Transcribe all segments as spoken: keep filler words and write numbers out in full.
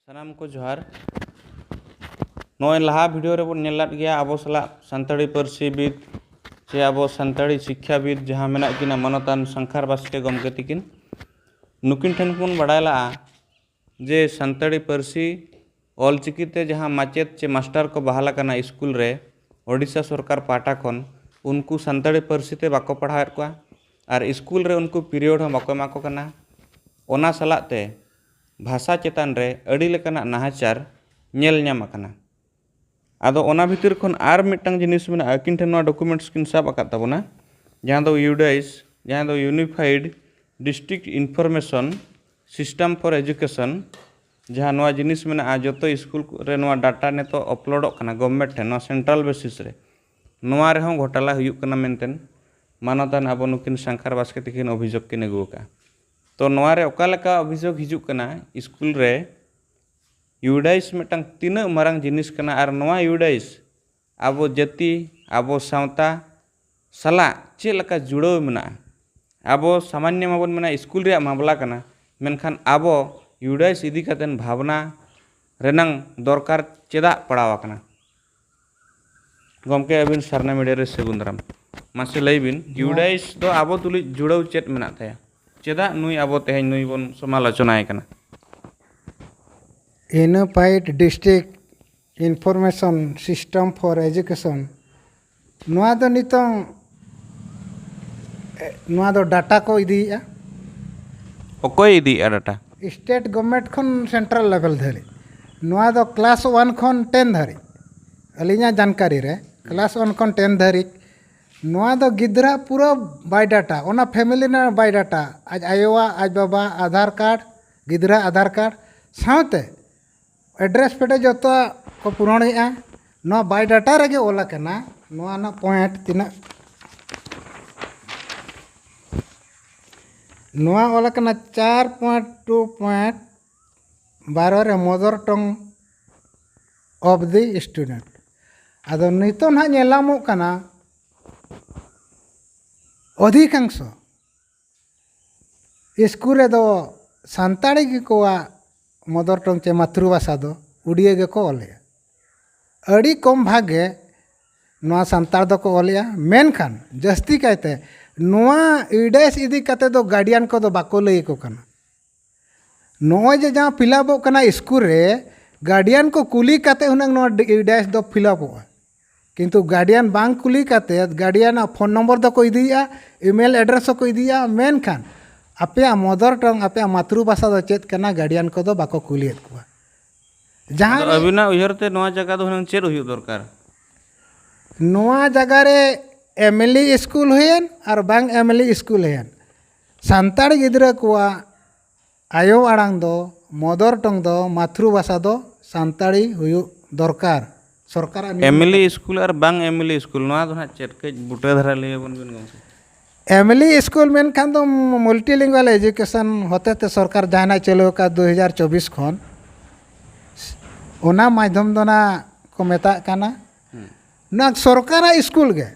ᱥᱟᱱᱟᱢ ᱠᱚ ᱡᱚᱦᱟᱨ᱾ ᱱᱚᱜᱼᱚᱭ ᱞᱟᱦᱟ ᱵᱷᱤᱰᱤᱭᱳ ᱨᱮᱵᱚᱱ ᱧᱮᱞ ᱞᱮᱫ ᱜᱮᱭᱟ, ᱟᱵᱚ ᱥᱟᱞᱟᱜ ᱥᱟᱱᱛᱟᱲᱤ ᱯᱟᱹᱨᱥᱤ ᱵᱤᱫ ᱥᱮ ᱟᱵᱚ ᱥᱟᱱᱛᱟᱲᱤ ᱥᱤᱠᱠᱷᱟ ᱵᱤᱫ ᱡᱟᱦᱟᱸ ᱢᱮᱱᱟᱜ ᱠᱤᱱᱟ, ᱢᱟᱱᱚᱛᱟᱱ ᱥᱟᱝᱠᱷᱟᱨ ᱵᱟᱥᱠᱮ ᱜᱚᱢᱠᱮ ᱛᱤᱠᱤᱱ᱾ ᱱᱩᱠᱤᱱ ᱴᱷᱮᱱ ᱵᱚᱱ ᱵᱟᱲᱟᱭ ᱞᱟᱜᱼᱟ ᱡᱮ ᱥᱟᱱᱛᱟᱲᱤ ᱯᱟᱹᱨᱥᱤ ᱚᱞᱪᱤᱠᱤ ᱛᱮ ᱡᱟᱦᱟᱸ ᱢᱟᱪᱮᱫ ᱪᱮ ᱢᱟᱥᱴᱟᱨ ᱠᱚ ᱵᱟᱦᱟᱞ ᱟᱠᱟᱱᱟ ᱥᱠᱩᱞ ᱨᱮ, ᱳᱰᱤᱥᱟ ᱥᱚᱨᱠᱟᱨ ᱯᱟᱦᱴᱟ ᱠᱷᱚᱱ, ᱩᱱᱠᱩ ᱥᱟᱱᱛᱟᱲᱤ ᱯᱟᱹᱨᱥᱤ ᱛᱮ ᱵᱟᱠᱚ ᱯᱟᱲᱦᱟᱣᱮᱫ ᱠᱚᱣᱟ ᱟᱨ ᱥᱠᱩᱞ ᱨᱮ ᱩᱱᱠᱩ ᱯᱤᱨᱤᱭᱳᱰ ᱦᱚᱸ ᱵᱟᱠᱚ ᱮᱢᱟ ᱠᱚ ᱠᱟᱱᱟ᱾ ᱚᱱᱟ ᱥᱟᱞᱟᱜ ᱛᱮ ᱵᱷᱟᱥᱟ ᱪᱮᱛᱟᱱ ᱨᱮ ᱟᱹᱰᱤ ᱞᱮᱠᱟᱱᱟᱜ ᱱᱟᱦᱟᱪᱟᱨ ᱧᱮᱞ ᱧᱟᱢ ᱟᱠᱟᱱᱟ᱾ ᱟᱫᱚ ᱚᱱᱟ ᱵᱷᱤᱛᱤᱨ ᱠᱷᱚᱱ ᱟᱨ ᱢᱤᱫᱴᱟᱝ ᱡᱤᱱᱤᱥ ᱢᱮᱱᱟᱜᱼᱟ, ᱟᱹᱠᱤᱱ ᱴᱷᱮᱱ ᱱᱚᱣᱟ ᱰᱚᱠᱩᱢᱮᱱᱴᱥ ᱠᱤᱱ ᱥᱟᱵ ᱟᱠᱟᱫ ᱛᱟᱵᱚᱱᱟ, ᱡᱟᱦᱟᱸ ᱫᱚ ᱭᱩᱰᱟᱭᱤᱥ, ᱡᱟᱦᱟᱸ ᱫᱚ unified district information system for education, ᱡᱟᱦᱟᱸ ᱱᱚᱣᱟ ᱡᱤᱱᱤᱥ ᱢᱮᱱᱟᱜᱼᱟ, ᱡᱚᱛᱚ ᱥᱠᱩᱞ ᱨᱮ ᱱᱚᱣᱟ ᱰᱟᱴᱟ ᱱᱤᱛᱚᱜ ᱟᱯᱞᱳᱰᱚᱜ ᱠᱟᱱᱟ ᱜᱚᱵᱷᱢᱮᱱᱴ ᱴᱷᱮᱱ, ᱱᱚᱣᱟ ᱥᱮᱱᱴᱨᱟᱞ ᱵᱮᱥᱤᱥ ᱨᱮ᱾ ᱱᱚᱣᱟ ᱨᱮᱦᱚᱸ ᱜᱷᱚᱴᱟᱞᱟ ᱦᱩᱭᱩᱜ ᱠᱟᱱᱟ ᱢᱮᱱᱛᱮ ᱢᱟᱱᱚᱛᱟᱱ ᱟᱵᱚ ᱱᱩᱠᱤᱱ ᱥᱟᱝᱠᱷᱟᱨ ᱵᱟᱥᱠᱮ ᱛᱤᱠᱤᱱ ᱚᱵᱷᱤᱡᱳᱜᱽ ᱠᱤᱱ ᱟᱹᱜᱩ ᱟᱠᱟᱫᱼᱟ᱾ ᱛᱚ ᱱᱚᱣᱟ ᱨᱮ ᱚᱠᱟ ᱞᱮᱠᱟ ᱚᱵᱷᱤᱡᱳᱜᱽ ᱦᱤᱡᱩᱜ ᱠᱟᱱᱟ, ᱥᱠᱩᱞ ᱨᱮ ᱭᱩᱰᱟᱭᱤᱥ ᱢᱤᱫᱴᱟᱝ ᱛᱤᱱᱟᱹᱜ ᱢᱟᱨᱟᱝ ᱡᱤᱱᱤᱥ ᱠᱟᱱᱟ ᱟᱨ ᱱᱚᱣᱟ ᱭᱩᱰᱟᱭᱤᱥ ᱟᱵᱚ ᱡᱟᱹᱛᱤ, ᱟᱵᱚ ᱥᱟᱶᱛᱟ ᱥᱟᱞᱟᱜ ᱪᱮᱫ ᱞᱮᱠᱟ ᱡᱩᱲᱟᱹᱣ ᱢᱮᱱᱟᱜᱼᱟ? ᱟᱵᱚ ᱥᱟᱢᱟᱱᱭᱚ ᱢᱟᱵᱚᱱ ᱢᱮᱱᱟ ᱥᱠᱩᱞ ᱨᱮᱭᱟᱜ ᱢᱟᱢᱞᱟ ᱠᱟᱱᱟ, ᱢᱮᱱᱠᱷᱟᱱ ᱟᱵᱚ ᱭᱩᱰᱟᱭᱤᱥ ᱤᱫᱤ ᱠᱟᱛᱮ ᱵᱷᱟᱵᱽᱱᱟ ᱨᱮᱱᱟᱝ ᱫᱚᱨᱠᱟᱨ ᱪᱮᱫᱟᱜ ᱯᱟᱲᱟᱣ ᱟᱠᱟᱱᱟ? ᱜᱚᱢᱠᱮ, ᱟᱹᱵᱤᱱ ᱥᱟᱨᱱᱟ ᱢᱤᱰᱤᱭᱟ ᱨᱮ ᱥᱟᱹᱜᱩᱱ ᱫᱟᱨᱟᱢ᱾ ᱢᱟᱥᱮ ᱞᱟᱹᱭ ᱵᱤᱱ, ᱱᱚᱣᱟ ᱭᱩᱰᱟᱭᱤᱥ ᱫᱚ ᱟᱵᱚ ᱛᱩᱞᱩᱡ ᱡᱩᱲᱟᱹᱣ ᱪᱮᱫ ᱢᱮᱱᱟᱜ ᱛᱟᱭᱟ? ᱪᱮᱫᱟᱜ ᱱᱩᱭ ᱟᱵᱚ ᱛᱮᱦᱮᱧ ᱱᱩᱭ ᱵᱚᱱ ᱥᱚᱢᱟᱞᱳᱪᱚᱱᱟᱭ ᱠᱟᱱᱟ? Unified District Information System for Education, ᱱᱚᱣᱟ ᱫᱚ ᱱᱤᱛᱚᱝ, ᱮ, ᱱᱚᱣᱟ ᱫᱚ ᱰᱟᱴᱟ ᱠᱚ ᱤᱫᱤᱭᱮᱫᱼᱟ᱾ ᱚᱠᱚᱭ ᱤᱫᱤᱭᱮᱫᱼᱟ ᱰᱟᱴᱟ? ᱥᱴᱮᱴ ᱜᱚᱵᱷᱢᱮᱱᱴ ᱠᱷᱚᱱ ᱥᱮᱱᱴᱨᱟᱞ ᱞᱮᱵᱮᱞ ᱫᱷᱟᱹᱨᱤᱡ᱾ ᱱᱚᱣᱟ ᱫᱚ ᱠᱞᱟᱥ ᱳᱣᱟᱱ ᱠᱷᱚᱱ ᱴᱮᱱ ᱫᱷᱟᱹᱨᱤᱡ, ᱟᱹᱞᱤᱧᱟᱜ ᱡᱟᱱᱠᱟᱨᱤ ᱨᱮ ᱠᱞᱟᱥ ᱳᱣᱟᱱ ᱠᱷᱚᱱ ᱴᱮᱱ ᱫᱷᱟᱹᱨᱤᱡ᱾ ᱱᱚᱣᱟ ᱫᱚ ᱜᱤᱫᱽᱨᱟᱹ ᱯᱩᱨᱟᱹ ᱵᱟᱭᱳᱰᱟᱴᱟ, ᱚᱱᱟ ᱯᱷᱮᱢᱮᱞᱤ ᱨᱮᱱᱟᱜ ᱵᱟᱭᱳᱰᱟᱴᱟ, ᱟᱡ ᱟᱭᱳᱣᱟᱜ, ᱟᱡ ᱵᱟᱵᱟ ᱟᱫᱷᱟᱨ ᱠᱟᱨᱰ, ᱜᱤᱫᱽᱨᱟᱹ ᱟᱫᱷᱟᱨ ᱠᱟᱨᱰ ᱥᱟᱶᱛᱮ ᱮᱰᱨᱮᱥ ᱯᱮᱰᱨᱮᱥ ᱡᱚᱛᱚᱣᱟᱜ ᱠᱚ ᱯᱩᱨᱚᱱᱮᱜᱼᱟ᱾ ᱱᱚᱣᱟ ᱵᱟᱭᱳᱰᱟᱴᱟ ᱨᱮᱜᱮ ᱚᱞ ᱟᱠᱟᱱᱟ᱾ ᱱᱚᱣᱟ ᱨᱮᱱᱟᱜ ᱯᱚᱭᱮᱱᱴ ᱛᱤᱱᱟᱹᱜ? ᱱᱚᱣᱟ ᱚᱞ ᱟᱠᱟᱱᱟ ᱪᱟᱨ ᱯᱚᱭᱮᱱᱴ ᱴᱩ ᱯᱚᱭᱮᱱᱴ ᱵᱟᱨᱚ ᱨᱮ, mother tongue of the student᱾ ᱟᱫᱚ ᱱᱤᱛᱚᱜ ᱱᱟᱦᱟᱜ ᱧᱮᱞ ᱧᱟᱢᱚᱜ ᱠᱟᱱᱟ, ᱚᱫᱷᱤᱠᱟᱝᱥᱚ ᱥᱠᱩᱞ ᱨᱮᱫᱚ ᱥᱟᱱᱛᱟᱲᱤ ᱜᱮᱠᱚᱣᱟᱜ ᱢᱚᱫᱚᱨ ᱴᱚᱝ ᱪᱮ ᱢᱟᱛᱨᱩ ᱵᱷᱟᱥᱟ ᱫᱚ ᱩᱰᱤᱭᱟᱹ ᱜᱮᱠᱚ ᱚᱞᱮᱜᱼᱟ᱾ ᱟᱹᱰᱤ ᱠᱚᱢ ᱵᱷᱟᱜᱽ ᱜᱮ ᱱᱚᱣᱟ ᱥᱟᱱᱛᱟᱲ ᱫᱚᱠᱚ ᱚᱞᱮᱜᱼᱟ᱾ ᱢᱮᱱᱠᱷᱟᱱ ᱡᱟᱹᱥᱛᱤ ᱠᱟᱭᱛᱮ ᱱᱚᱣᱟ ᱤᱰᱟᱭᱤᱥ ᱤᱫᱤ ᱠᱟᱛᱮ ᱫᱚ ᱜᱟᱨᱰᱤᱭᱟᱱ ᱠᱚᱫᱚ ᱵᱟᱠᱚ ᱞᱟᱹᱭ ᱟᱠᱚ ᱠᱟᱱᱟ᱾ ᱱᱚᱜᱼᱚᱭ ᱡᱮ ᱡᱟᱦᱟᱸ ᱯᱷᱤᱞᱟᱯᱚᱜ ᱠᱟᱱᱟ ᱥᱠᱩᱞ ᱨᱮ, ᱜᱟᱨᱰᱤᱭᱟᱱ ᱠᱚ ᱠᱩᱞᱤ ᱠᱟᱛᱮ ᱦᱩᱱᱟᱹᱝ ᱱᱚᱣᱟ ᱤᱰᱟᱭᱤᱥ ᱫᱚ ᱯᱷᱤᱞᱟᱯᱚᱜᱼᱟ᱾ ᱠᱤᱱᱛᱩ ᱜᱟᱨᱰᱤᱭᱟᱱ ᱵᱟᱝ ᱠᱩᱞᱤ ᱠᱟᱛᱮ ᱜᱟᱨᱰᱤᱭᱟᱱᱟᱜ ᱯᱷᱳᱱ ᱱᱚᱢᱵᱚᱨ ᱫᱚᱠᱚ ᱤᱫᱤᱭᱮᱫᱼᱟ, ᱤᱢᱮᱞ ᱮᱰᱨᱮᱥ ᱦᱚᱸᱠᱚ ᱤᱫᱤᱭᱮᱫᱼᱟ, ᱢᱮᱱᱠᱷᱟᱱ ᱟᱯᱮᱭᱟᱜ ᱢᱚᱫᱚᱨ ᱴᱚᱝ, ᱟᱯᱮᱭᱟᱜ ᱢᱟᱛᱨᱩ ᱵᱷᱟᱥᱟ ᱫᱚ ᱪᱮᱫ ᱠᱟᱱᱟ, ᱜᱟᱨᱰᱤᱭᱟᱱ ᱠᱚᱫᱚ ᱵᱟᱠᱚ ᱠᱩᱞᱤᱭᱮᱫ ᱠᱚᱣᱟ᱾ ᱡᱟᱦᱟᱸ ᱟᱫᱚ ᱨᱮ ᱟᱹᱵᱤᱱᱟᱜ ᱩᱭᱦᱟᱹᱨ ᱛᱮ ᱱᱚᱣᱟ ᱡᱟᱭᱜᱟ ᱫᱚ ᱦᱩᱱᱟᱹᱝ ᱪᱮᱫ ᱦᱩᱭᱩᱜ ᱫᱚᱨᱠᱟᱨ? ᱱᱚᱣᱟ ᱡᱟᱭᱜᱟ ᱨᱮ ᱮᱢᱮᱞᱤ ᱥᱠᱩᱞ ᱦᱩᱭᱮᱱ ᱟᱨ ᱵᱟᱝ ᱮᱢᱮᱞᱤ ᱥᱠᱩᱞ ᱦᱩᱭᱮᱱ, ᱥᱟᱱᱛᱟᱲ ᱜᱤᱫᱽᱨᱟᱹ ᱠᱚᱣᱟᱜ ᱟᱭᱳ ᱟᱲᱟᱝ ᱫᱚ, ᱢᱚᱫᱚᱨ ᱴᱚᱝ ᱫᱚ, ᱢᱟᱛᱨᱩ ᱵᱷᱟᱥᱟ ᱫᱚ ᱥᱟᱱᱛᱟᱲᱤ ᱦᱩᱭᱩᱜ ᱫᱚᱨᱠᱟᱨ᱾ ᱥᱚᱨᱠᱟᱨᱟᱜ ᱱᱤᱭᱚᱢ ᱮᱢᱮᱞᱤ ᱞᱮᱠᱟᱛᱮ᱾ ᱥᱠᱩᱞ ᱟᱨ ᱵᱟᱝ ᱮᱢᱮᱞᱤ ᱥᱠᱩᱞ, ᱱᱚᱣᱟ ᱫᱚ ᱱᱟᱦᱟᱜ ᱪᱮᱫ? ᱠᱟᱹᱡ ᱵᱩᱴᱟᱹ ᱫᱷᱟᱨᱟ ᱞᱟᱹᱭ ᱟᱵᱚᱱ ᱵᱤᱱ ᱜᱚᱢᱠᱮ᱾ ᱮᱢᱮᱞᱤ ᱥᱠᱩᱞ ᱢᱮᱱᱠᱷᱟᱱ ᱫᱚ ᱢᱟᱞᱴᱤᱞᱤᱝᱜᱩᱣᱟᱞ ᱮᱡᱩᱠᱮᱥᱚᱱ ᱦᱚᱛᱮᱛᱮ ᱥᱚᱨᱠᱟᱨ ᱡᱟᱦᱟᱱᱟᱜ ᱪᱟᱹᱞᱩ ᱟᱠᱟᱫ ᱫᱩ ᱦᱟᱡᱟᱨ ᱪᱚᱵᱵᱤᱥ ᱠᱷᱚᱱ, ᱚᱱᱟ ᱢᱟᱫᱽᱫᱷᱚᱢ ᱫᱚ ᱱᱟᱜ ᱠᱚ ᱢᱮᱛᱟᱜ ᱠᱟᱱᱟ᱾ ᱦᱩᱸ᱾ ᱱᱚᱣᱟ ᱥᱚᱨᱠᱟᱨᱟᱜ ᱥᱠᱩᱞ ᱜᱮ,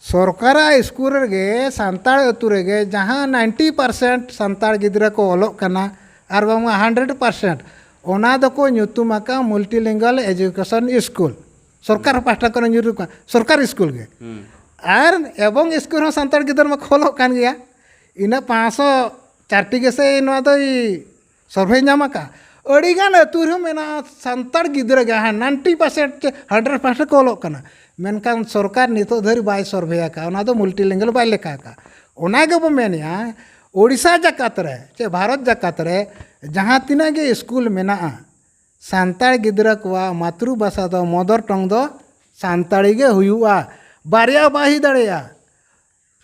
ᱥᱚᱨᱠᱟᱨᱟᱜ ᱥᱠᱩᱞ ᱨᱮᱜᱮ ᱥᱟᱱᱛᱟᱲ ᱟᱹᱛᱩ ᱨᱮᱜᱮ ᱡᱟᱦᱟᱸ ᱱᱟᱭᱤᱱᱴᱤ ᱯᱟᱨᱥᱮᱱᱴ ᱥᱟᱱᱛᱟᱲ ᱜᱤᱫᱽᱨᱟᱹ ᱠᱚ ᱚᱞᱚᱜ ᱠᱟᱱᱟ ᱟᱨ ᱵᱟᱝᱢᱟ ᱦᱟᱱᱰᱨᱮᱰ ᱯᱟᱨᱥᱮᱱᱴ, ᱚᱱᱟ ᱫᱚᱠᱚ ᱧᱩᱛᱩᱢ ᱟᱠᱟᱫ ᱢᱟᱞᱴᱤᱞᱤᱝᱜᱩᱣᱟᱞ ᱮᱡᱩᱠᱮᱥᱚᱱ ᱥᱠᱩᱞ᱾ ᱥᱚᱨᱠᱟᱨ ᱯᱟᱦᱴᱟ ᱠᱷᱚᱱ ᱧᱩᱛᱩᱢ ᱠᱟᱱᱟ, ᱥᱚᱨᱠᱟᱨ ᱥᱠᱩᱞ ᱜᱮ᱾ ᱦᱩᱸ᱾ ᱟᱨ ᱮᱵᱚᱝ ᱥᱠᱩᱞ ᱦᱚᱸ ᱥᱟᱱᱛᱟᱲ ᱜᱤᱫᱽᱨᱟᱹ ᱢᱟᱠᱚ ᱚᱞᱚᱜ ᱠᱟᱱ ᱜᱮᱭᱟ᱾ ᱤᱱᱟᱹ ᱯᱟᱸᱪᱥᱚ ᱪᱟᱨᱴᱤ ᱜᱮᱥᱮ ᱱᱚᱣᱟ ᱫᱚᱭ ᱥᱚᱨᱵᱷᱮ ᱧᱟᱢ ᱟᱠᱟᱫ᱾ ᱟᱹᱰᱤᱜᱟᱱ ᱟᱹᱛᱩ ᱨᱮᱦᱚᱸ ᱢᱮᱱᱟᱜᱼᱟ, ᱥᱟᱱᱛᱟᱲ ᱜᱤᱫᱽᱨᱟᱹ ᱜᱮ ᱦᱟᱸᱜ ᱱᱟᱭᱤᱱᱴᱤ ᱯᱟᱨᱥᱮᱱᱴ ᱪᱮ ᱦᱟᱱᱰᱨᱮᱰ ᱯᱟᱨᱥᱮᱱᱴ ᱠᱚ ᱚᱞᱚᱜ ᱠᱟᱱᱟ᱾ ᱢᱮᱱᱠᱷᱟᱱ ᱥᱚᱨᱠᱟᱨ ᱱᱤᱛᱚᱜ ᱫᱷᱟᱹᱨᱤᱡ ᱵᱟᱭ ᱥᱚᱨᱵᱷᱮ ᱟᱠᱟᱫ, ᱚᱱᱟ ᱫᱚ ᱢᱟᱞᱴᱤᱞᱤᱝᱜᱩᱣᱟᱞ ᱵᱟᱭ ᱞᱮᱠᱷᱟ ᱟᱠᱟᱫ᱾ ᱚᱱᱟ ᱜᱮᱵᱚ ᱢᱮᱱᱮᱫᱼᱟ, ᱳᱰᱤᱥᱟ ᱡᱟᱠᱟᱛ ᱨᱮ ᱪᱮ ᱵᱷᱟᱨᱚᱛ ᱡᱟᱠᱟᱛ ᱨᱮ ᱡᱟᱦᱟᱸ ᱛᱤᱱᱟᱹᱜ ᱜᱮ ᱥᱠᱩᱞ ᱢᱮᱱᱟᱜᱼᱟ, ᱥᱟᱱᱛᱟᱲ ᱜᱤᱫᱽᱨᱟᱹ ᱠᱚᱣᱟᱜ ᱢᱟᱛᱨᱩ ᱵᱷᱟᱥᱟ ᱫᱚ, ᱢᱚᱫᱚᱨ ᱴᱚᱝ ᱫᱚ ᱥᱟᱱᱛᱟᱲᱤ ᱜᱮ ᱦᱩᱭᱩᱜᱼᱟ᱾ ᱵᱟᱨᱭᱟ ᱵᱟᱭ ᱦᱩᱭ ᱫᱟᱲᱮᱭᱟᱜᱼᱟ᱾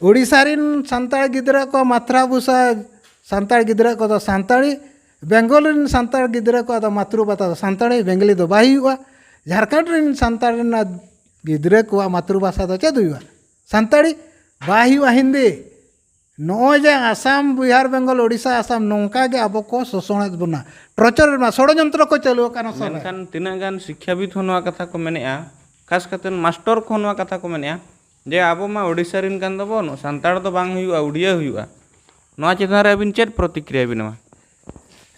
ᱳᱰᱤᱥᱟ ᱨᱮᱱ ᱥᱟᱱᱛᱟᱲ ᱜᱤᱫᱽᱨᱟᱹ ᱠᱚ ᱢᱟᱛᱨᱟ ᱵᱷᱟᱥᱟ, ᱥᱟᱱᱛᱟᱲ ᱜᱤᱫᱽᱨᱟᱹ ᱠᱚᱫᱚ ᱥᱟᱱᱛᱟᱲᱤ, ᱵᱮᱝᱜᱚᱞ ᱨᱮᱱ ᱥᱟᱱᱛᱟᱲ ᱜᱤᱫᱽᱨᱟᱹ ᱠᱚᱣᱟᱜ ᱫᱚ ᱢᱟᱛᱨᱩ ᱵᱷᱟᱥᱟ ᱫᱚ ᱥᱟᱱᱛᱟᱲᱤ, ᱵᱮᱝᱜᱚᱞᱤ ᱫᱚ ᱵᱟᱭ ᱦᱩᱭᱩᱜᱼᱟ᱾ ᱡᱷᱟᱲᱠᱷᱚᱸᱰ ᱨᱮᱱ ᱥᱟᱱᱛᱟᱲ ᱨᱮᱱᱟᱜ ᱜᱤᱫᱽᱨᱟᱹ ᱠᱚᱣᱟᱜ ᱢᱟᱛᱨᱩ ᱵᱷᱟᱥᱟ ᱫᱚ ᱪᱮᱫ ᱦᱩᱭᱩᱜᱼᱟ? ᱥᱟᱱᱛᱟᱲᱤ᱾ ᱵᱟᱭ ᱦᱩᱭᱩᱜᱼᱟ ᱦᱤᱱᱫᱤ᱾ ᱱᱚᱜᱼᱚᱭ ᱡᱮ ᱟᱥᱟᱢ, ᱵᱤᱦᱟᱨ, ᱵᱮᱝᱜᱚᱞ, ᱳᱰᱤᱥᱟ, ᱟᱥᱟᱢ, ᱱᱚᱝᱠᱟ ᱜᱮ ᱟᱵᱚ ᱠᱚ ᱥᱳᱥᱚᱱᱮᱫ ᱵᱚᱱᱟ, ᱴᱚᱨᱪᱚᱨᱮᱫ ᱵᱚᱱᱟ, ᱥᱚᱲᱚᱡᱚᱱᱛᱨᱚ ᱠᱚ ᱪᱟᱹᱞᱩ ᱟᱠᱟᱫᱟ ᱥᱚᱨᱮ᱾ ᱢᱮᱱᱠᱷᱟᱱ ᱛᱤᱱᱟᱹᱜ ᱜᱟᱱ ᱥᱤᱠᱠᱷᱟᱵᱤᱫ ᱦᱚᱸ ᱱᱚᱣᱟ ᱠᱟᱛᱷᱟ ᱠᱚ ᱢᱮᱱᱮᱫᱼᱟ, ᱠᱷᱟᱥ ᱠᱟᱛᱮ ᱢᱟᱥᱴᱚᱨ ᱠᱚᱦᱚᱸ ᱱᱚᱣᱟ ᱠᱟᱛᱷᱟ ᱠᱚ ᱢᱮᱱᱮᱫᱼᱟ ᱡᱮ ᱟᱵᱚ ᱢᱟ ᱳᱰᱤᱥᱟ ᱨᱮᱱ ᱠᱟᱱ ᱫᱚᱵᱚᱱ, ᱥᱟᱱᱛᱟᱲ ᱫᱚ ᱵᱟᱝ ᱦᱩᱭᱩᱜᱼᱟ, ᱩᱰᱤᱭᱟᱹ ᱦᱩᱭᱩᱜᱼᱟ᱾ ᱱᱚᱣᱟ ᱪᱮᱛᱟᱱ ᱨᱮ ᱟᱹᱵᱤᱱ ᱪᱮᱫ ᱯᱨᱚᱛᱤᱠᱨᱤᱭᱟ ᱵᱤᱱ ᱮᱢᱟ?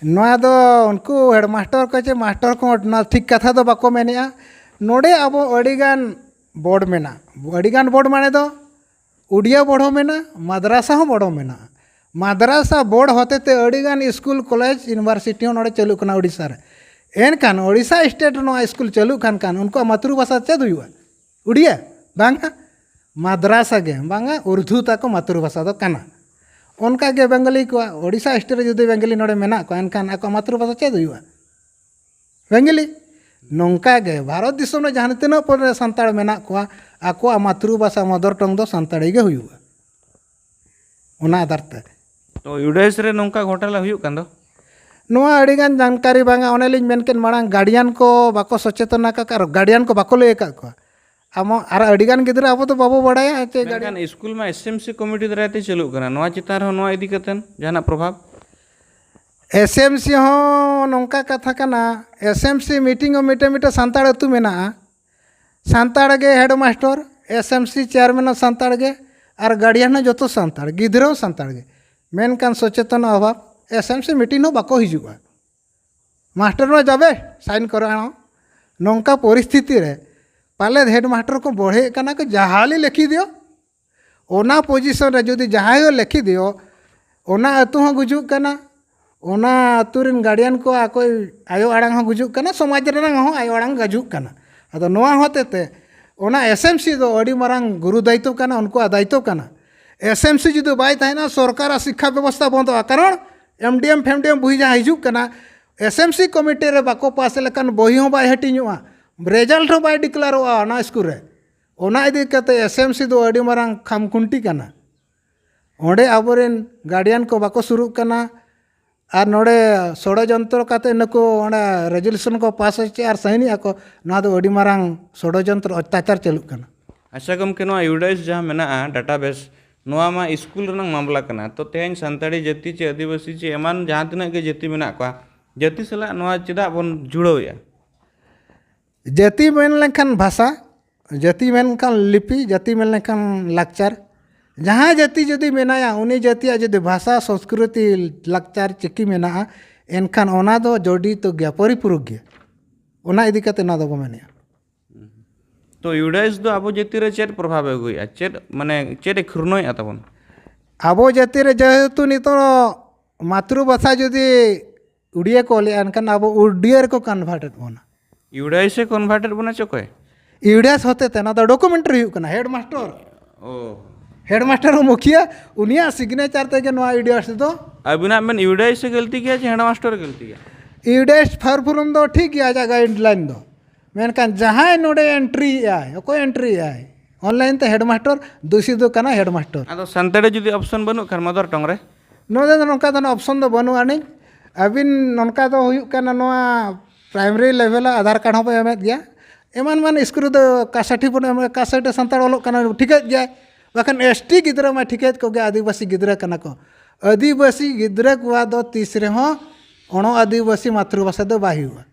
ᱱᱚᱣᱟ ᱫᱚ ᱩᱱᱠᱩ ᱦᱮᱰᱢᱟᱥᱴᱟᱨ ᱠᱚ ᱪᱮ ᱢᱟᱥᱴᱟᱨ ᱠᱚ ᱱᱚᱣᱟ ᱴᱷᱤᱠ ᱠᱟᱛᱷᱟ ᱫᱚ ᱵᱟᱠᱚ ᱢᱮᱱᱮᱜᱼᱟ᱾ ᱱᱚᱰᱮ ᱟᱵᱚ ᱟᱹᱰᱤᱜᱟᱱ ᱵᱳᱨᱰ ᱢᱮᱱᱟᱜᱼᱟ᱾ ᱟᱹᱰᱤᱜᱟᱱ ᱵᱳᱨᱰ ᱢᱟᱱᱮ ᱫᱚ ᱩᱰᱤᱭᱟ ᱵᱳᱨᱰ ᱦᱚᱸ ᱢᱮᱱᱟᱜᱼᱟ, ᱢᱟᱫᱽᱨᱟᱥᱟ ᱦᱚᱸ ᱵᱳᱨᱰ ᱦᱚᱸ ᱢᱮᱱᱟᱜᱼᱟ᱾ ᱢᱟᱫᱽᱨᱟᱥᱟ ᱵᱳᱨᱰ ᱦᱚᱛᱮ ᱛᱮ ᱟᱹᱰᱤᱜᱟᱱ ᱥᱠᱩᱞ, ᱠᱚᱞᱮᱡᱽ, ᱤᱭᱩᱱᱤᱵᱷᱟᱨᱥᱤᱴᱤ ᱦᱚᱸ ᱱᱚᱰᱮ ᱪᱟᱹᱞᱩᱜ ᱠᱟᱱᱟ ᱳᱰᱤᱥᱟ ᱨᱮ᱾ ᱮᱱᱠᱷᱟᱱ ᱳᱰᱤᱥᱟ ᱥᱴᱮᱴ ᱨᱮ ᱱᱚᱣᱟ ᱥᱠᱩᱞ ᱪᱟᱹᱞᱩᱜ ᱠᱟᱱ ᱠᱷᱟᱱ ᱩᱱᱠᱩᱣᱟᱜ ᱢᱟᱛᱨᱩ ᱵᱷᱟᱥᱟ ᱪᱮᱫ ᱦᱩᱭᱩᱜᱼᱟ? ᱩᱰᱤᱭᱟ? ᱵᱟᱝᱟ, ᱢᱟᱫᱽᱨᱟᱥᱟ ᱜᱮ, ᱵᱟᱝᱟ, ᱩᱨᱫᱩ ᱛᱟᱠᱚ ᱢᱟᱛᱨᱩ ᱵᱷᱟᱥᱟ ᱫᱚ ᱠᱟᱱᱟ᱾ ᱚᱱᱠᱟ ᱜᱮ ᱵᱮᱝᱜᱚᱞᱤ ᱠᱚᱣᱟᱜ, ᱳᱰᱤᱥᱟ ᱥᱴᱮᱴ ᱨᱮ ᱡᱩᱫᱤ ᱵᱮᱝᱜᱚᱞᱤ ᱱᱚᱰᱮ ᱢᱮᱱᱟᱜ ᱠᱚᱣᱟ, ᱮᱱᱠᱷᱟᱱ ᱟᱠᱚᱣᱟᱜ ᱢᱟᱛᱨᱩ ᱵᱷᱟᱥᱟ ᱪᱮᱫ ᱦᱩᱭᱩᱜᱼᱟ? ᱵᱮᱝᱜᱚᱞᱤ᱾ ᱱᱚᱝᱠᱟ ᱜᱮ ᱵᱷᱟᱨᱚᱛ ᱫᱤᱥᱚᱢ ᱨᱮ ᱡᱟᱦᱟᱸ ᱛᱤᱱᱟᱹᱜ ᱯᱚᱨᱮ ᱥᱟᱱᱛᱟᱲ ᱢᱮᱱᱟᱜ ᱠᱚᱣᱟ, ᱟᱠᱚᱣᱟᱜ ᱢᱟᱛᱨᱩ ᱵᱷᱟᱥᱟ, ᱢᱟᱫᱟᱨ ᱴᱚᱝ ᱫᱚ ᱥᱟᱱᱛᱟᱲᱤ ᱜᱮ ᱦᱩᱭᱩᱜᱼᱟ᱾ ᱚᱱᱟ ᱟᱫᱷᱟᱨ ᱛᱮ᱾ ᱛᱚ, ᱤᱭᱩᱰᱟᱭᱤᱥ ᱨᱮ ᱱᱚᱝᱠᱟ ᱜᱷᱚᱴᱟᱞᱟ ᱦᱩᱭᱩᱜ ᱠᱟᱱ ᱫᱚ? ᱱᱚᱣᱟ ᱟᱹᱰᱤᱜᱟᱱ ᱡᱟᱱᱠᱟᱨᱤ ᱵᱟᱝᱟ, ᱚᱱᱮ ᱞᱤᱧ ᱢᱮᱱ ᱠᱮᱫ ᱢᱟᱲᱟᱝ, ᱜᱟᱨᱰᱤᱭᱟᱱ ᱠᱚ ᱵᱟᱠᱚ ᱥᱚᱪᱮᱛᱚᱱ ᱟᱠᱟᱫ ᱟᱨ ᱜᱟᱨᱰᱤᱭᱟᱱ ᱠᱚ ᱵᱟᱠᱚ ᱞᱟᱹᱭ ᱟᱠᱟᱫ ᱠᱚᱣᱟ᱾ ᱟᱢ ᱟᱨ ᱟᱹᱰᱤᱜᱟᱱ ᱜᱤᱫᱽᱨᱟᱹ ᱟᱵᱚ ᱫᱚ ᱵᱟᱵᱚ ᱵᱟᱲᱟᱭᱟ ᱪᱮ ᱜᱟᱨᱰᱤᱭᱟᱱ᱾ ᱢᱮᱱᱠᱷᱟᱱ ᱥᱠᱩᱞ ᱢᱟ ᱮᱥ ᱮᱢ ᱥᱤ ᱠᱚᱢᱤᱴᱤ ᱫᱟᱨᱟᱭ ᱛᱮ ᱪᱟᱹᱞᱩᱜ ᱠᱟᱱᱟ, ᱱᱚᱣᱟ ᱪᱮᱛᱟᱱ ᱨᱮᱦᱚᱸ ᱱᱚᱣᱟ ᱤᱫᱤ ᱠᱟᱛᱮ ᱡᱟᱦᱟᱱᱟᱜ ᱯᱨᱚᱵᱷᱟᱵᱽ? ᱮᱥ ᱮᱢ ᱥᱤ ᱦᱚᱸ ᱱᱚᱝᱠᱟ ᱠᱟᱛᱷᱟ ᱠᱟᱱᱟ, ᱮᱥ ᱮᱢ ᱥᱤ ᱢᱤᱴᱤᱝ ᱦᱚᱸ ᱢᱤᱫᱴᱮᱱ ᱢᱤᱫᱴᱮᱱ ᱥᱟᱱᱛᱟᱲ ᱟᱹᱛᱩ ᱢᱮᱱᱟᱜᱼᱟ, ᱥᱟᱱᱛᱟᱲ ᱜᱮ ᱦᱮᱰᱢᱟᱥᱴᱚᱨ, ᱮᱥ ᱮᱢ ᱥᱤ ᱪᱮᱭᱟᱨᱢᱮᱱ ᱦᱚᱸ ᱥᱟᱱᱛᱟᱲ ᱜᱮ, ᱟᱨ ᱜᱟᱨᱰᱤᱭᱟᱱ ᱦᱚᱸ ᱡᱚᱛᱚ ᱥᱟᱱᱛᱟᱲ, ᱜᱤᱫᱽᱨᱟᱹ ᱦᱚᱸ ᱥᱟᱱᱛᱟᱲ ᱜᱮ᱾ ᱢᱮᱱᱠᱷᱟᱱ ᱥᱚᱪᱮᱛᱚᱱ ᱚᱵᱷᱟᱵᱽ, ᱮᱥ ᱮᱢ ᱥᱤ ᱢᱤᱴᱤᱝ ᱦᱚᱸ ᱵᱟᱠᱚ ᱦᱤᱡᱩᱜᱼᱟ᱾ ᱢᱟᱥᱴᱟᱨ ᱢᱟ ᱡᱟᱵᱮ ᱥᱟᱭᱤᱱ ᱠᱚᱨᱟᱣ᱾ ᱱᱚᱝᱠᱟ ᱯᱚᱨᱤᱥᱛᱷᱤᱛᱤ ᱨᱮ ᱯᱟᱞᱮᱫ ᱦᱮᱰᱢᱟᱥᱴᱟᱨ ᱠᱚ ᱵᱚᱲᱦᱮᱜ ᱠᱟᱱᱟ ᱠᱚ, ᱡᱟᱦᱟᱸ ᱞᱮ ᱞᱮᱠᱷᱤ ᱫᱤᱭᱳ, ᱚᱱᱟ ᱯᱚᱡᱤᱥᱚᱱ ᱨᱮ ᱡᱩᱫᱤ ᱡᱟᱦᱟᱸᱭ ᱦᱚᱸ ᱞᱮᱠᱷᱤ ᱫᱤᱭᱳ, ᱚᱱᱟ ᱟᱹᱛᱩ ᱦᱚᱸ ᱜᱩᱡᱩᱜ ᱠᱟᱱᱟ, ᱚᱱᱟ ᱟᱹᱛᱩ ᱨᱮᱱ ᱜᱟᱨᱰᱤᱭᱟᱱ ᱠᱚ ᱟᱠᱚᱭ ᱟᱭᱳ ᱟᱲᱟᱝ ᱦᱚᱸ ᱜᱩᱡᱩᱜ ᱠᱟᱱᱟ, ᱥᱚᱢᱟᱡᱽ ᱨᱮᱱᱟᱜ ᱦᱚᱸ ᱟᱭᱳ ᱟᱲᱟᱝ ᱜᱩᱡᱩᱜ ᱠᱟᱱᱟ᱾ ᱟᱫᱚ ᱱᱚᱣᱟ ᱦᱚᱛᱮ ᱛᱮ ᱚᱱᱟ ᱮᱥ ᱮᱢ ᱥᱤ ᱫᱚ ᱟᱹᱰᱤ ᱢᱟᱨᱟᱝ ᱜᱩᱨᱩ ᱫᱟᱭᱤᱛᱛᱚ ᱠᱟᱱᱟ, ᱩᱱᱠᱩᱣᱟᱜ ᱫᱟᱭᱤᱛᱛᱚ ᱠᱟᱱᱟ᱾ ᱮᱥ ᱮᱢ ᱥᱤ ᱡᱩᱫᱤ ᱵᱟᱭ ᱛᱟᱦᱮᱱᱟ, ᱥᱚᱨᱠᱟᱨᱟᱜ ᱥᱤᱠᱠᱷᱟ ᱵᱮᱵᱚᱥᱛᱷᱟ ᱵᱚᱱᱫᱚᱜᱼᱟ᱾ ᱠᱟᱨᱚᱱ ᱮᱢ ᱰᱤ ᱮᱢ ᱯᱷᱮᱢ ᱰᱤ ᱮᱢ ᱵᱳᱭ ᱡᱟᱦᱟᱸ ᱦᱤᱡᱩᱜ ᱠᱟᱱᱟ, ᱮᱥ ᱮᱢ ᱥᱤ ᱠᱚᱢᱤᱴᱤ ᱨᱮ ᱵᱟᱠᱚ ᱯᱟᱥ ᱞᱮᱠᱷᱟᱱ ᱵᱳᱭ ᱦᱚᱸ ᱵᱟᱭ ᱦᱟᱹᱴᱤᱧᱚᱜᱼᱟ, ᱨᱮᱡᱟᱞᱴ ᱦᱚᱸ ᱵᱟᱭ ᱰᱤᱠᱞᱟᱨᱚᱜᱼᱟ ᱚᱱᱟ ᱥᱠᱩᱞ ᱨᱮ᱾ ᱚᱱᱟ ᱤᱫᱤ ᱠᱟᱛᱮ ᱮᱥ ᱮᱢ ᱥᱤ ᱫᱚ ᱟᱹᱰᱤ ᱢᱟᱨᱟᱝ ᱠᱷᱟᱢᱠᱷᱩᱱᱴᱤ ᱠᱟᱱᱟ᱾ ᱚᱸᱰᱮ ᱟᱵᱚᱨᱮᱱ ᱜᱟᱨᱰᱤᱭᱟᱱ ᱠᱚ ᱵᱟᱠᱚ ᱥᱩᱨᱩᱜ ᱠᱟᱱᱟ᱾ ᱟᱨ ᱱᱚᱰᱮ ᱥᱚᱲᱚᱡᱚᱱᱛᱨᱚ ᱠᱟᱛᱮ ᱱᱩᱠᱩ ᱚᱸᱰᱮ ᱨᱮᱡᱩᱞᱮᱥᱚᱱ ᱠᱚ ᱯᱟᱥ ᱦᱚᱪᱚᱭᱟ ᱟᱨ ᱥᱟᱹᱦᱤᱱᱮᱜᱼᱟ ᱠᱚ, ᱱᱚᱣᱟ ᱫᱚ ᱟᱹᱰᱤ ᱢᱟᱨᱟᱝ ᱥᱚᱲᱚᱡᱚᱱᱛᱨᱚ, ᱚᱛᱛᱟᱪᱟᱨ ᱪᱟᱹᱞᱩᱜ ᱠᱟᱱᱟ᱾ ᱟᱪᱪᱷᱟ ᱜᱚᱢᱠᱮ, ᱱᱚᱣᱟ ᱤᱭᱩᱰᱟᱭᱤᱥ ᱡᱟᱦᱟᱸ ᱢᱮᱱᱟᱜᱼᱟ, ᱰᱟᱴᱟᱵᱮᱥ, ᱱᱚᱣᱟ ᱢᱟ ᱥᱠᱩᱞ ᱨᱮᱱᱟᱜ ᱢᱟᱢᱞᱟ ᱠᱟᱱᱟ᱾ ᱛᱚ ᱛᱮᱦᱮᱧ ᱥᱟᱱᱛᱟᱲᱤ ᱡᱟᱹᱛᱤ ᱪᱮ ᱟᱹᱫᱤᱵᱟᱹᱥᱤ ᱪᱮ ᱮᱢᱟᱱ ᱡᱟᱦᱟᱸ ᱛᱤᱱᱟᱹᱜ ᱜᱮ ᱡᱟᱹᱛᱤ ᱢᱮᱱᱟᱜ ᱠᱚᱣᱟ, ᱡᱟᱹᱛᱤ ᱥᱟᱞᱟᱜ ᱱᱚᱣᱟ ᱪᱮᱫᱟᱜ ᱵᱚᱱ ᱡᱩᱲᱟᱹᱣᱮᱫᱼᱟ? ᱡᱟᱹᱛᱤ ᱢᱮᱱ ᱞᱮᱱᱠᱷᱟᱱ ᱵᱷᱟᱥᱟ, ᱡᱟᱹᱛᱤ ᱢᱮᱱᱠᱷᱟᱱ ᱞᱤᱯᱤ, ᱡᱟᱹᱛᱤ ᱢᱮᱱ ᱞᱮᱱᱠᱷᱟᱱ ᱞᱟᱠᱪᱟᱨ᱾ ᱡᱟᱦᱟᱸ ᱡᱟᱹᱛᱤ ᱡᱩᱫᱤ ᱢᱮᱱᱟᱭᱟ, ᱩᱱᱤ ᱡᱟᱹᱛᱤᱭᱟᱜ ᱡᱩᱫᱤ ᱵᱷᱟᱥᱟ, ᱥᱚᱸᱥᱠᱨᱤᱛᱤ, ᱞᱟᱠᱪᱟᱨ, ᱪᱤᱠᱤ ᱢᱮᱱᱟᱜᱼᱟ, ᱮᱱᱠᱷᱟᱱ ᱚᱱᱟ ᱫᱚ ᱡᱚᱰᱤᱛᱚ ᱜᱮᱭᱟ, ᱯᱚᱨᱤᱯᱩᱨᱚᱠ ᱜᱮᱭᱟ᱾ ᱚᱱᱟ ᱤᱫᱤ ᱠᱟᱛᱮ ᱱᱚᱣᱟ ᱫᱚᱵᱚ ᱢᱮᱱᱮᱫᱼᱟ᱾ ᱛᱚ ᱤᱭᱩᱰᱟᱭᱤᱥ ᱫᱚ ᱟᱵᱚ ᱡᱟᱹᱛᱤ ᱨᱮ ᱪᱮᱫ ᱯᱨᱚᱵᱷᱟᱵᱽ ᱮ ᱟᱹᱜᱩᱭᱮᱫᱼᱟ? ᱪᱮᱫ, ᱢᱟᱱᱮ, ᱪᱮᱫ ᱮ ᱠᱷᱩᱨᱱᱚᱭᱮᱫᱼᱟ ᱛᱟᱵᱚᱱ? ᱟᱵᱚ ᱡᱟᱹᱛᱤ ᱨᱮ ᱡᱮᱦᱮᱛᱩ ᱱᱤᱛᱚᱜ ᱢᱟᱛᱨᱩ ᱵᱷᱟᱥᱟ ᱡᱩᱫᱤ ᱩᱰᱤᱭᱟ ᱠᱚ ᱞᱟᱹᱭᱟ, ᱮᱱᱠᱷᱟᱱ ᱟᱵᱚ ᱩᱰᱤᱭᱟ ᱨᱮᱠᱚ ᱠᱚᱱᱵᱷᱟᱨᱴᱮᱰ ᱵᱚᱱᱟ᱾ ᱤᱭᱩᱰᱟᱭᱤᱥ ᱮ ᱠᱚᱱᱵᱷᱟᱨᱴᱮᱰ ᱵᱚᱱᱟ ᱪᱚᱠᱚᱭ? ᱤᱭᱩᱰᱟᱭᱤᱥ ᱦᱚᱛᱮ ᱛᱮ ᱱᱚᱣᱟ ᱫᱚ ᱰᱚᱠᱩᱢᱮᱱᱴᱟᱨᱤ ᱦᱩᱭᱩᱜ ᱠᱟᱱᱟ, ᱦᱮᱰ ᱢᱟᱥᱴᱟᱨ᱾ ᱚ᱾ ᱦᱮᱰ ᱢᱟᱥᱴᱟᱨ ᱦᱚᱸ ᱢᱩᱠᱷᱤᱭᱟᱹ, ᱩᱱᱤᱭᱟᱜ ᱥᱤᱜᱽᱱᱮᱪᱟᱨ ᱛᱮᱜᱮ ᱱᱚᱣᱟ ᱤᱭᱩᱰᱟᱭᱤᱥ ᱫᱚ᱾ ᱟᱹᱵᱤᱱᱟᱜ ᱢᱮᱱ ᱤᱭᱩᱰᱟᱭᱤᱥ ᱮ ᱜᱟᱹᱞᱛᱤ ᱜᱮᱭᱟ ᱪᱮ ᱦᱮᱰ ᱢᱟᱥᱴᱟᱨ ᱮ ᱜᱟᱹᱞᱛᱤ ᱜᱮᱭᱟ? ᱤᱭᱩᱰᱟᱭᱤᱥ ᱯᱷᱟᱨ ᱯᱷᱚᱨᱚᱢ ᱫᱚ ᱴᱷᱤᱠ ᱜᱮᱭᱟ, ᱟᱡᱟᱜ ᱜᱟᱭᱤᱰ ᱞᱟᱭᱤᱱ ᱫᱚ, ᱢᱮᱱᱠᱷᱟᱱ ᱡᱟᱦᱟᱸᱭ ᱱᱚᱰᱮ ᱮᱱᱴᱨᱤᱭᱮᱫᱼᱟᱭ, ᱚᱠᱚᱭ ᱮᱱᱴᱨᱤᱭᱮᱫᱼᱟᱭ ᱚᱱᱞᱟᱭᱤᱱ ᱛᱮ, ᱦᱮᱰ ᱢᱟᱥᱴᱟᱨ ᱫᱩᱥᱤ ᱫᱚ ᱠᱟᱱᱟ ᱦᱮᱰ ᱢᱟᱥᱴᱟᱨ᱾ ᱟᱫᱚ ᱥᱟᱱᱛᱟᱲᱤ ᱡᱩᱫᱤ ᱚᱯᱥᱚᱱ ᱵᱟᱹᱱᱩᱜ ᱠᱷᱟᱱ ᱢᱟᱫᱟᱨ ᱴᱚᱝ ᱨᱮ? ᱱᱚᱰᱮ ᱫᱚ ᱱᱚᱝᱠᱟ ᱫᱚ ᱚᱯᱥᱚᱱ ᱫᱚ ᱵᱟᱹᱱᱩᱜ ᱟᱹᱱᱤᱡ᱾ ᱟᱹᱵᱤᱱ ᱱᱚᱝᱠᱟ ᱫᱚ ᱦᱩᱭᱩᱜ ᱠᱟᱱᱟ, ᱱᱚᱣᱟ ᱯᱨᱟᱭᱢᱟᱨᱤ ᱞᱮᱵᱷᱮᱞ ᱟᱜ ᱟᱫᱷᱟᱨ ᱠᱟᱨᱰ ᱦᱚᱸᱵᱚ ᱮᱢᱮᱫ ᱜᱮᱭᱟ, ᱮᱢᱟᱱ ᱮᱢᱟᱱ ᱥᱠᱩᱞ ᱨᱮᱫᱚ ᱠᱟᱥᱟᱴᱷᱤ ᱵᱚᱱ ᱮᱢ, ᱠᱟᱥᱟᱴᱷᱤ ᱥᱟᱱᱛᱟᱲ ᱚᱞᱚᱜ ᱠᱟᱱᱟ, ᱴᱷᱤᱠᱟᱹᱭᱮᱫ ᱜᱮᱭᱟᱭ᱾ ᱵᱟᱠᱷᱟᱱ ᱮᱥ ᱴᱤ ᱜᱤᱫᱽᱨᱟᱹ ᱢᱟ ᱴᱷᱤᱠᱟᱹᱭᱮᱫ ᱠᱚᱜᱮ, ᱟᱹᱫᱤᱵᱟᱹᱥᱤ ᱜᱤᱫᱽᱨᱟᱹ ᱠᱟᱱᱟ ᱠᱚ᱾ ᱟᱹᱫᱤᱵᱟᱹᱥᱤ ᱜᱤᱫᱽᱨᱟᱹ ᱠᱚᱣᱟᱜ ᱫᱚ ᱛᱤᱥ ᱨᱮᱦᱚᱸ ᱚᱱᱚ ᱟᱹᱫᱤᱵᱟᱹᱥᱤ ᱢᱟᱛᱨᱤ ᱵᱷᱟᱥᱟ ᱫᱚ ᱵᱟᱭ ᱦᱩᱭᱩᱜᱼᱟ,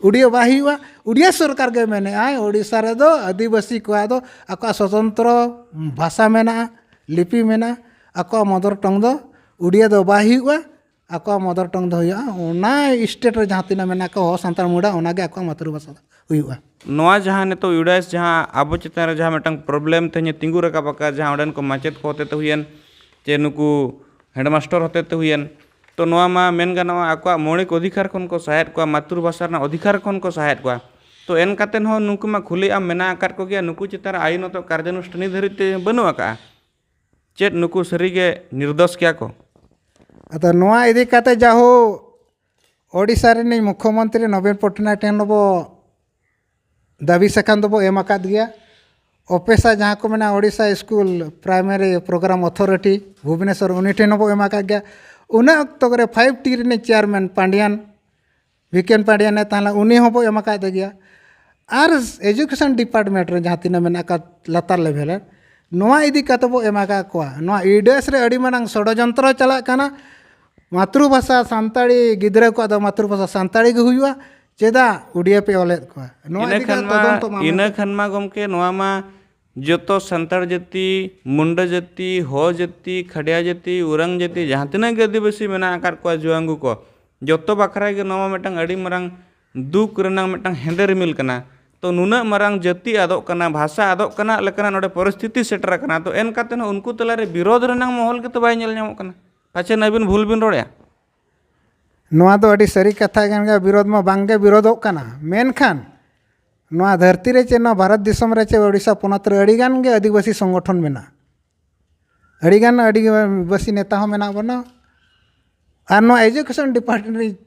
ᱩᱰᱤᱭᱟ ᱵᱟᱭ ᱦᱩᱭᱩᱜᱼᱟ᱾ ᱩᱰᱤᱭᱟ ᱥᱚᱨᱠᱟᱨ ᱜᱮ ᱢᱮᱱᱮᱫᱼᱟᱭ, ᱳᱰᱤᱥᱟ ᱨᱮᱫᱚ ᱟᱹᱫᱤᱵᱟᱹᱥᱤ ᱠᱚᱣᱟᱜ ᱫᱚ ᱟᱠᱚᱣᱟᱜ ᱥᱚᱛᱚᱱᱛᱨᱚ ᱵᱷᱟᱥᱟ ᱢᱮᱱᱟᱜᱼᱟ, ᱞᱤᱯᱤ ᱢᱮᱱᱟᱜᱼᱟ, ᱟᱠᱚᱣᱟᱜ ᱢᱟᱫᱟᱨ ᱴᱚᱝ ᱫᱚ ᱩᱰᱤᱭᱟ ᱫᱚ ᱵᱟᱭ ᱦᱩᱭᱩᱜᱼᱟ᱾ ᱟᱠᱚᱣᱟᱜ ᱢᱟᱫᱟᱨ ᱴᱚᱝ ᱫᱚ ᱦᱩᱭᱩᱜᱼᱟ, ᱚᱱᱟ ᱥᱴᱮᱴ ᱨᱮ ᱡᱟᱦᱟᱸ ᱛᱤᱱᱟᱹᱜ ᱢᱮᱱᱟᱜ ᱠᱚ ᱦᱚᱲ, ᱥᱟᱱᱛᱟᱲ, ᱢᱩᱰᱟ, ᱚᱱᱟᱜᱮ ᱟᱠᱚᱣᱟᱜ ᱢᱟᱛᱨᱤ ᱵᱷᱟᱥᱟ ᱫᱚ ᱦᱩᱭᱩᱜᱼᱟ᱾ ᱱᱚᱣᱟ ᱡᱟᱦᱟᱸ ᱱᱤᱛᱚᱜ ᱤᱭᱩᱰᱟᱭᱤᱥ ᱡᱟᱦᱟᱸ ᱟᱵᱚ ᱪᱮᱛᱟᱱ ᱨᱮ ᱡᱟᱦᱟᱸ ᱢᱤᱫᱴᱟᱝ ᱯᱨᱚᱵᱞᱮᱢ ᱛᱮᱦᱮᱧ ᱮ ᱛᱤᱸᱜᱩ ᱨᱟᱠᱟᱵ ᱟᱠᱟᱫ, ᱡᱟᱦᱟᱸ ᱚᱸᱰᱮᱱ ᱠᱚ ᱢᱟᱪᱮᱫ ᱠᱚ ᱦᱚᱛᱮᱛᱮ ᱦᱩᱭᱮᱱ, ᱪᱮ ᱱᱩᱠᱩ ᱦᱮᱰᱢᱟᱥᱴᱟᱨ ᱦᱚᱛᱮᱛᱮ ᱦᱩᱭᱮᱱ, ᱛᱚ ᱱᱚᱣᱟ ᱢᱟ ᱢᱮᱱ ᱜᱟᱱᱚᱜᱼᱟ ᱟᱠᱚᱣᱟᱜ ᱢᱳᱣᱞᱤᱠ ᱚᱫᱷᱤᱠᱟᱨ ᱠᱷᱚᱱ ᱠᱚ ᱥᱟᱦᱟᱭᱮᱫ ᱠᱚᱣᱟ, ᱢᱟᱛᱨᱤ ᱵᱷᱟᱥᱟ ᱨᱮᱱᱟᱜ ᱚᱫᱷᱤᱠᱟᱨ ᱠᱷᱚᱱ ᱠᱚ ᱥᱟᱦᱟᱭᱮᱫ ᱠᱚᱣᱟ᱾ ᱛᱚ ᱮᱱ ᱠᱟᱛᱮ ᱦᱚᱸ ᱱᱩᱠᱩ ᱢᱟ ᱠᱷᱩᱞᱟᱹ ᱟᱢ ᱢᱮᱱᱟᱜ ᱟᱠᱟᱫ ᱠᱚᱜᱮᱭᱟ, ᱱᱩᱠᱩ ᱪᱮᱛᱟᱱ ᱨᱮ ᱟᱭᱤᱱᱚᱛᱚ ᱠᱟᱨᱡᱟᱱᱩᱥᱴᱷᱟᱱᱤ ᱫᱷᱟᱹᱨᱤᱡ ᱛᱮ ᱵᱟᱹᱱᱩᱜ ᱟᱠᱟᱫᱼᱟ᱾ ᱪᱮᱫ ᱱᱩᱠᱩ ᱥᱟᱹᱨᱤᱜᱮ ᱱᱤᱨᱫᱳᱥ ᱜᱮᱭᱟ ᱠᱚ? ᱟᱫᱚ ᱱᱚᱣᱟ ᱤᱫᱤ ᱠᱟᱛᱮ ᱡᱟᱦᱳ ᱳᱰᱤᱥᱟ ᱨᱤᱱᱤᱡ ᱢᱩᱠᱷᱭᱚᱢᱚᱱᱛᱨᱤ ᱱᱚᱵᱤᱱ ᱯᱚᱴᱱᱟᱭᱮᱠ ᱴᱷᱮᱱ ᱦᱚᱸᱵᱚ ᱫᱟᱹᱵᱤ ᱥᱟᱠᱟᱢ ᱫᱚᱵᱚ ᱮᱢ ᱟᱠᱟᱫ ᱜᱮᱭᱟ᱾ ᱚᱯᱮᱥᱟ ᱡᱟᱦᱟᱸ ᱠᱚ ᱢᱮᱱᱟ, Odisha school primary program authority Bhubaneswar, ᱩᱱᱤ ᱴᱷᱮᱱ ᱦᱚᱸᱵᱚ ᱮᱢ ᱟᱠᱟᱫ ᱜᱮᱭᱟ᱾ ᱩᱱᱟᱹ ᱚᱠᱛᱚ ᱠᱚᱨᱮ ᱯᱷᱟᱭᱤᱵᱷ ᱴᱤ ᱨᱤᱱᱤᱡ chairman Pandian, V K Pandian ᱮ ᱛᱟᱦᱮᱸ ᱞᱮᱱᱟ, ᱩᱱᱤ ᱦᱚᱸᱵᱚ ᱮᱢ ᱟᱠᱟᱫ ᱜᱮᱭᱟ᱾ ᱟᱨ ᱮᱡᱩᱠᱮᱥᱚᱱ ᱰᱤᱯᱟᱨᱴᱢᱮᱱᱴ ᱨᱮ ᱡᱟᱦᱟᱸ ᱛᱤᱱᱟᱹᱜ ᱢᱮᱱᱟᱜ ᱟᱠᱟᱫ ᱞᱟᱛᱟᱨ ᱞᱮᱵᱷᱮᱞ ᱨᱮ, ᱱᱚᱣᱟ ᱤᱫᱤ ᱠᱟᱛᱮ ᱵᱚ ᱮᱢ ᱟᱠᱟᱫ ᱠᱚᱣᱟ᱾ ᱱᱚᱣᱟ ᱤᱭᱩᱰᱟᱭᱤᱥ ᱨᱮ ᱟᱹᱰᱤ ᱢᱟᱨᱟᱝ ᱥᱚᱲᱚᱡᱚᱱᱛᱨᱚ ᱪᱟᱞᱟᱜ ᱠᱟᱱᱟ᱾ ᱢᱟᱛᱨᱩ ᱵᱷᱟᱥᱟ ᱥᱟᱱᱛᱟᱲᱤ ᱜᱤᱫᱽᱨᱟᱹ ᱠᱚᱣᱟᱜ ᱫᱚ ᱢᱟᱛᱨᱩ ᱵᱷᱟᱥᱟ ᱥᱟᱱᱛᱟᱲᱤ ᱜᱮ ᱦᱩᱭᱩᱜᱼᱟ, ᱪᱮᱫᱟᱜ ᱩᱰᱤᱭᱟ ᱯᱮ ᱚᱞᱮᱫ ᱠᱚᱣᱟ? ᱱᱚᱣᱟ ᱤᱱᱟᱹ ᱤᱫᱤ ᱠᱷᱟᱱ ᱠᱟᱛᱮ ᱢᱟ, ᱛᱚᱫᱚᱱᱛᱚ ᱢᱟ ᱤᱱᱟᱹ ᱢᱮᱱᱟᱜ᱾ ᱠᱷᱟᱱ ᱢᱟ ᱜᱚᱢᱠᱮ, ᱱᱚᱣᱟ ᱢᱟ ᱡᱚᱛᱚ ᱥᱟᱱᱛᱟᱲ ᱡᱟᱹᱛᱤ, ᱢᱩᱱᱰᱟᱹ ᱡᱟᱹᱛᱤ, ᱦᱚ ᱡᱟᱹᱛᱤ, ᱠᱷᱟᱰᱭᱟ ᱡᱟᱹᱛᱤ, ᱩᱨᱟᱝ ᱡᱟᱹᱛᱤ, ᱡᱟᱦᱟᱸ ᱛᱤᱱᱟᱹᱜ ᱜᱮ ᱟᱹᱫᱤᱵᱟᱹᱥᱤ ᱢᱮᱱᱟᱜ ᱟᱠᱟᱫ ᱠᱚᱣᱟ, ᱡᱩᱣᱟᱹᱝᱜᱩ ᱠᱚ, ᱡᱚᱛᱚ ᱵᱟᱠᱷᱨᱟ ᱜᱮ ᱱᱚᱣᱟ ᱢᱤᱫᱴᱟᱝ ᱟᱹᱰᱤ ᱢᱟᱨᱟᱝ ᱫᱩᱠ ᱨᱮᱱᱟᱝ ᱢᱤᱫᱴᱟᱝ ᱦᱮᱸᱫᱮ ᱨᱤᱢᱤᱞ ᱠᱟᱱᱟ᱾ ᱛᱚ ᱱᱩᱱᱟᱹᱜ ᱢᱟᱨᱟᱝ ᱡᱟᱹᱛᱤ ᱟᱫᱚᱜ ᱠᱟᱱᱟ, ᱵᱷᱟᱥᱟ ᱟᱫᱚᱜ ᱠᱟᱱᱟ ᱞᱮᱠᱟᱱᱟᱜ ᱱᱚᱰᱮ ᱯᱚᱨᱤᱥᱛᱷᱤᱛᱤ ᱥᱮᱴᱮᱨ ᱟᱠᱟᱱᱟ᱾ ᱛᱚ ᱮᱱ ᱠᱟᱛᱮ ᱦᱚᱸ ᱩᱱᱠᱩ ᱛᱟᱞᱟᱨᱮ ᱵᱤᱨᱳᱫᱷ ᱨᱮᱱᱟᱝ ᱢᱚᱦᱚᱞ ᱜᱮᱛᱚ ᱵᱟᱭ ᱧᱮᱞ ᱧᱟᱢᱚᱜ ᱠᱟᱱᱟ᱾ ᱯᱟᱪᱷᱮ ᱟᱹᱵᱤᱱ ᱵᱷᱩᱞ ᱵᱤᱱ ᱨᱚᱲᱮᱫᱼᱟ᱾ ᱱᱚᱣᱟ ᱫᱚ ᱟᱹᱰᱤ ᱥᱟᱹᱨᱤ ᱠᱟᱛᱷᱟ ᱠᱟᱱ ᱜᱮᱭᱟ, ᱵᱤᱨᱳᱫᱷ ᱢᱟ ᱵᱟᱝᱜᱮ ᱵᱤᱨᱳᱫᱷᱚᱜ ᱠᱟᱱᱟ, ᱢᱮᱱᱠᱷᱟᱱ ᱱᱚᱣᱟ ᱫᱷᱟᱹᱨᱛᱤ ᱨᱮ ᱪᱮ ᱱᱚᱣᱟ ᱵᱷᱟᱨᱚᱛ ᱫᱤᱥᱚᱢ ᱨᱮ ᱪᱮ ᱳᱰᱤᱥᱟ ᱯᱚᱱᱚᱛ ᱨᱮ ᱟᱹᱰᱤᱜᱟᱱ ᱜᱮ ᱟᱹᱫᱤᱵᱟᱹᱥᱤ ᱥᱚᱝᱜᱚᱴᱷᱚᱱ ᱢᱮᱱᱟᱜᱼᱟ, ᱟᱹᱰᱤᱜᱟᱱ ᱟᱹᱫᱤᱵᱟᱹᱥᱤ ᱱᱮᱛᱟ ᱦᱚᱸ ᱢᱮᱱᱟᱜ ᱵᱚᱱᱟ᱾ ᱟᱨ ᱱᱚᱣᱟ ᱮᱡᱩᱠᱮᱥᱚᱱ ᱰᱤᱯᱟᱨᱴᱢᱮᱱᱴ ᱨᱤᱱ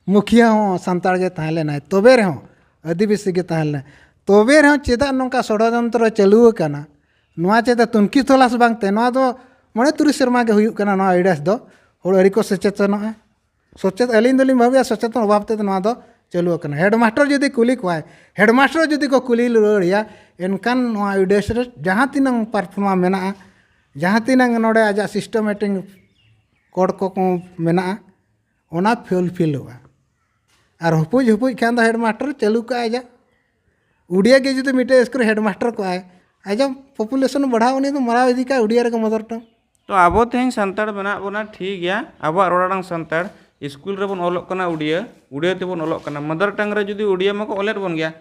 ᱢᱩᱠᱷᱤᱭᱟᱹ ᱦᱚᱸ ᱥᱟᱱᱛᱟᱲ ᱜᱮ ᱛᱟᱦᱮᱸ ᱞᱮᱱᱟᱭ, ᱛᱚᱵᱮ ᱨᱮᱦᱚᱸ ᱟᱹᱫᱤᱵᱟᱹᱥᱤ ᱜᱮ ᱛᱟᱦᱮᱸ ᱞᱮᱱᱟᱭ, ᱛᱚᱵᱮ ᱨᱮᱦᱚᱸ ᱪᱮᱫᱟᱜ ᱱᱚᱝᱠᱟ ᱥᱚᱲᱚᱡᱚᱱᱛᱨᱚ ᱪᱟᱹᱞᱩ ᱟᱠᱟᱱᱟ? ᱱᱚᱣᱟ ᱪᱮᱫ ᱛᱩᱱᱠᱷᱤ ᱛᱚᱞᱟᱥ ᱵᱟᱝᱛᱮ? ᱱᱚᱣᱟ ᱫᱚ ᱢᱚᱬᱮ ᱛᱩᱨᱩᱭ ᱥᱮᱨᱢᱟ ᱜᱮ ᱦᱩᱭᱩᱜ ᱠᱟᱱᱟ ᱱᱚᱣᱟ ᱤᱰᱟᱥ ᱫᱚ᱾ ᱦᱚᱲ ᱟᱹᱰᱤ ᱠᱚ ᱥᱮᱪᱮᱛᱚᱱᱚᱜᱼᱟ᱾ ᱥᱚᱪᱮᱛ ᱟᱹᱞᱤᱧ ᱫᱚᱞᱤᱧ ᱵᱷᱟᱵᱤᱭᱟ ᱥᱚᱪᱮᱛᱚᱱ ᱚᱵᱷᱟᱵ ᱛᱮᱫᱚ ᱱᱚᱣᱟ ᱫᱚ ᱪᱟᱹᱞᱩ ᱟᱠᱟᱱᱟ᱾ ᱦᱮᱰᱢᱟᱥᱴᱟᱨ ᱡᱩᱫᱤ ᱠᱩᱞᱤ ᱠᱚᱣᱟᱭ, ᱦᱮᱰᱢᱟᱥᱴᱟᱨ ᱡᱩᱫᱤ ᱠᱚ ᱠᱩᱞᱤ ᱨᱩᱣᱟᱹᱲᱮᱭᱟ, ᱮᱱᱠᱷᱟᱱ ᱱᱚᱣᱟ ᱤᱰᱟᱥ ᱨᱮ ᱡᱟᱦᱟᱸ ᱛᱤᱱᱟᱹᱝ ᱯᱟᱨᱯᱷᱚᱨᱢᱟ ᱢᱮᱱᱟᱜᱼᱟ, ᱡᱟᱦᱟᱸ ᱛᱤᱱᱟᱹᱝ ᱱᱚᱰᱮ ᱟᱡᱟᱜ ᱥᱤᱥᱴᱮᱢᱮᱴᱤᱠ ᱠᱳᱰ ᱠᱚ ᱠᱚ ᱢᱮᱱᱟᱜᱼᱟ, ᱚᱱᱟ ᱯᱷᱩᱞᱯᱷᱤᱞᱚᱜᱼᱟ᱾ ᱟᱨ ᱦᱩᱯᱩᱡ ᱦᱩᱯᱩᱡ ᱠᱷᱟᱱ ᱫᱚ ᱦᱮᱰᱢᱟᱥᱴᱟᱨ ᱪᱟᱹᱞᱩ ᱠᱟᱜᱼᱟᱭ ᱟᱡᱟᱜ᱾ ᱩᱰᱤᱭᱟ ᱜᱮ ᱡᱩᱫᱤ ᱢᱤᱫᱴᱮᱡ ᱥᱠᱩᱞ ᱨᱮ ᱦᱮᱰᱢᱟᱥᱴᱟᱨ ᱠᱚᱜᱼᱟᱭ, ᱟᱡᱟᱜ ᱯᱚᱯᱩᱞᱮᱥᱚᱱ ᱵᱟᱲᱦᱟᱣ, ᱩᱱᱤ ᱫᱚ ᱢᱟᱨᱟᱣ ᱤᱫᱤ ᱠᱟᱜᱼᱟᱭ ᱩᱰᱤᱭᱟ ᱨᱮᱜᱮ ᱢᱚᱫᱚᱨ ᱴᱟᱝ᱾ ᱛᱚ ᱟᱵᱚ ᱛᱮᱦᱮᱧ ᱥᱟᱱᱛᱟᱲ ᱢᱮᱱᱟᱜ ᱵᱚᱱᱟ, ᱴᱷᱤᱠ ᱜᱮᱭᱟ, ᱟᱵᱚᱣᱟᱜ ᱨᱚᱲ ᱟᱲᱟᱝ ᱥᱟᱱᱛᱟᱲ, ᱥᱠᱩᱞ ᱨᱮᱵᱚᱱ ᱚᱞᱚᱜ ᱠᱟᱱᱟ ᱩᱰᱤᱭᱟᱹ, ᱩᱰᱤᱭᱟᱹ ᱛᱮᱵᱚᱱ ᱚᱞᱚᱜ ᱠᱟᱱᱟ, ᱢᱟᱫᱟᱨ ᱴᱟᱝ ᱨᱮ ᱡᱩᱫᱤ ᱩᱰᱤᱭᱟᱹ ᱢᱟᱠᱚ ᱚᱞᱮᱫ ᱵᱚᱱ ᱜᱮᱭᱟ,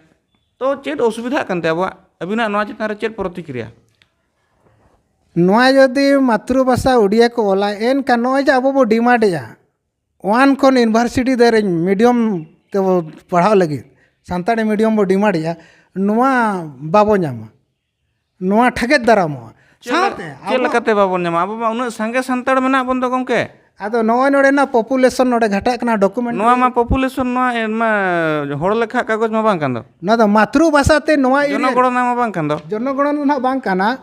ᱛᱚ ᱪᱮᱫ ᱚᱥᱩᱵᱤᱫᱷᱟᱜ ᱠᱟᱱᱛᱮ ᱟᱵᱚᱣᱟᱜ? ᱟᱹᱵᱤᱱᱟᱜ ᱱᱚᱣᱟ ᱪᱮᱛᱟᱱ ᱨᱮ ᱪᱮᱫ ᱯᱨᱚᱛᱤᱠᱨᱤᱭᱟ? ᱱᱚᱣᱟ ᱡᱩᱫᱤ ᱢᱟᱛᱨᱩ ᱵᱷᱟᱥᱟ ᱩᱰᱤᱭᱟ ᱠᱚ ᱚᱞᱟ, ᱮᱱᱠᱷᱟᱱ ᱱᱚᱜᱼᱚᱭ ᱡᱮ ᱟᱵᱚ ᱵᱚ ᱰᱤᱢᱟᱱᱰᱮᱜᱼᱟ, ᱳᱣᱟᱱ ᱠᱷᱚᱱ ᱤᱭᱩᱱᱤᱵᱷᱟᱨᱥᱤᱴᱤ ᱫᱷᱟᱹᱨᱤᱡ ᱢᱤᱰᱤᱭᱟᱢ ᱛᱮᱵᱚ ᱯᱟᱲᱦᱟᱣ ᱞᱟᱹᱜᱤᱫ, ᱥᱟᱱᱛᱟᱲᱤ ᱢᱤᱰᱤᱭᱟᱢ ᱵᱚ ᱰᱤᱢᱟᱱᱰᱮᱜᱼᱟ, ᱱᱚᱣᱟ ᱵᱟᱵᱚ ᱧᱟᱢᱟ, ᱱᱚᱣᱟ ᱴᱷᱟᱠᱮᱫ ᱫᱟᱨᱟᱢᱚᱜᱼᱟ᱾ ᱪᱮᱫ ᱞᱮ- ᱥᱟᱶᱛᱮ ᱪᱮᱫ ᱟᱵᱚ- ᱞᱮᱠᱟᱛᱮ ᱵᱟᱵᱚᱱ ᱧᱟᱢᱟ? ᱟᱵᱚ ᱢᱟ ᱩᱱᱟᱹᱜ ᱥᱟᱸᱜᱮ ᱥᱟᱱᱛᱟᱲ ᱢᱮᱱᱟᱜ ᱵᱚᱱ ᱫᱚ ᱜᱚᱢᱠᱮ᱾ ᱟᱫᱚ ᱱᱚᱜᱼᱚᱭ ᱱᱚᱰᱮᱱᱟᱜ ᱯᱚᱯᱩᱞᱮᱥᱚᱱ ᱱᱚᱰᱮ ᱜᱷᱟᱴᱟᱜ ᱠᱟᱱᱟ, ᱰᱚᱠᱩᱢᱮᱱᱴ ᱱᱚᱣᱟ ᱢᱟ ᱯᱚᱯᱩᱞᱮᱥᱚᱱ, ᱱᱚᱣᱟ ᱢᱟ ᱦᱚᱲ ᱞᱮᱠᱷᱟ ᱠᱟᱜᱚᱡᱽ ᱢᱟ ᱵᱟᱝ ᱠᱟᱱ ᱫᱚ᱾ ᱱᱚᱣᱟ ᱫᱚ ᱢᱟᱛᱨᱩ ᱵᱷᱟᱥᱟ ᱛᱮ ᱱᱚᱣᱟ area ᱨᱮ- ᱡᱚᱱᱚᱜᱚᱬᱚᱱᱟ ᱢᱟ ᱵᱟᱝ ᱠᱟᱱ ᱫᱚ᱾ ᱡᱚᱱᱚᱜᱚᱬᱚᱱᱟ ᱱᱟᱦᱟᱜ ᱵᱟᱝ ᱠᱟᱱᱟ᱾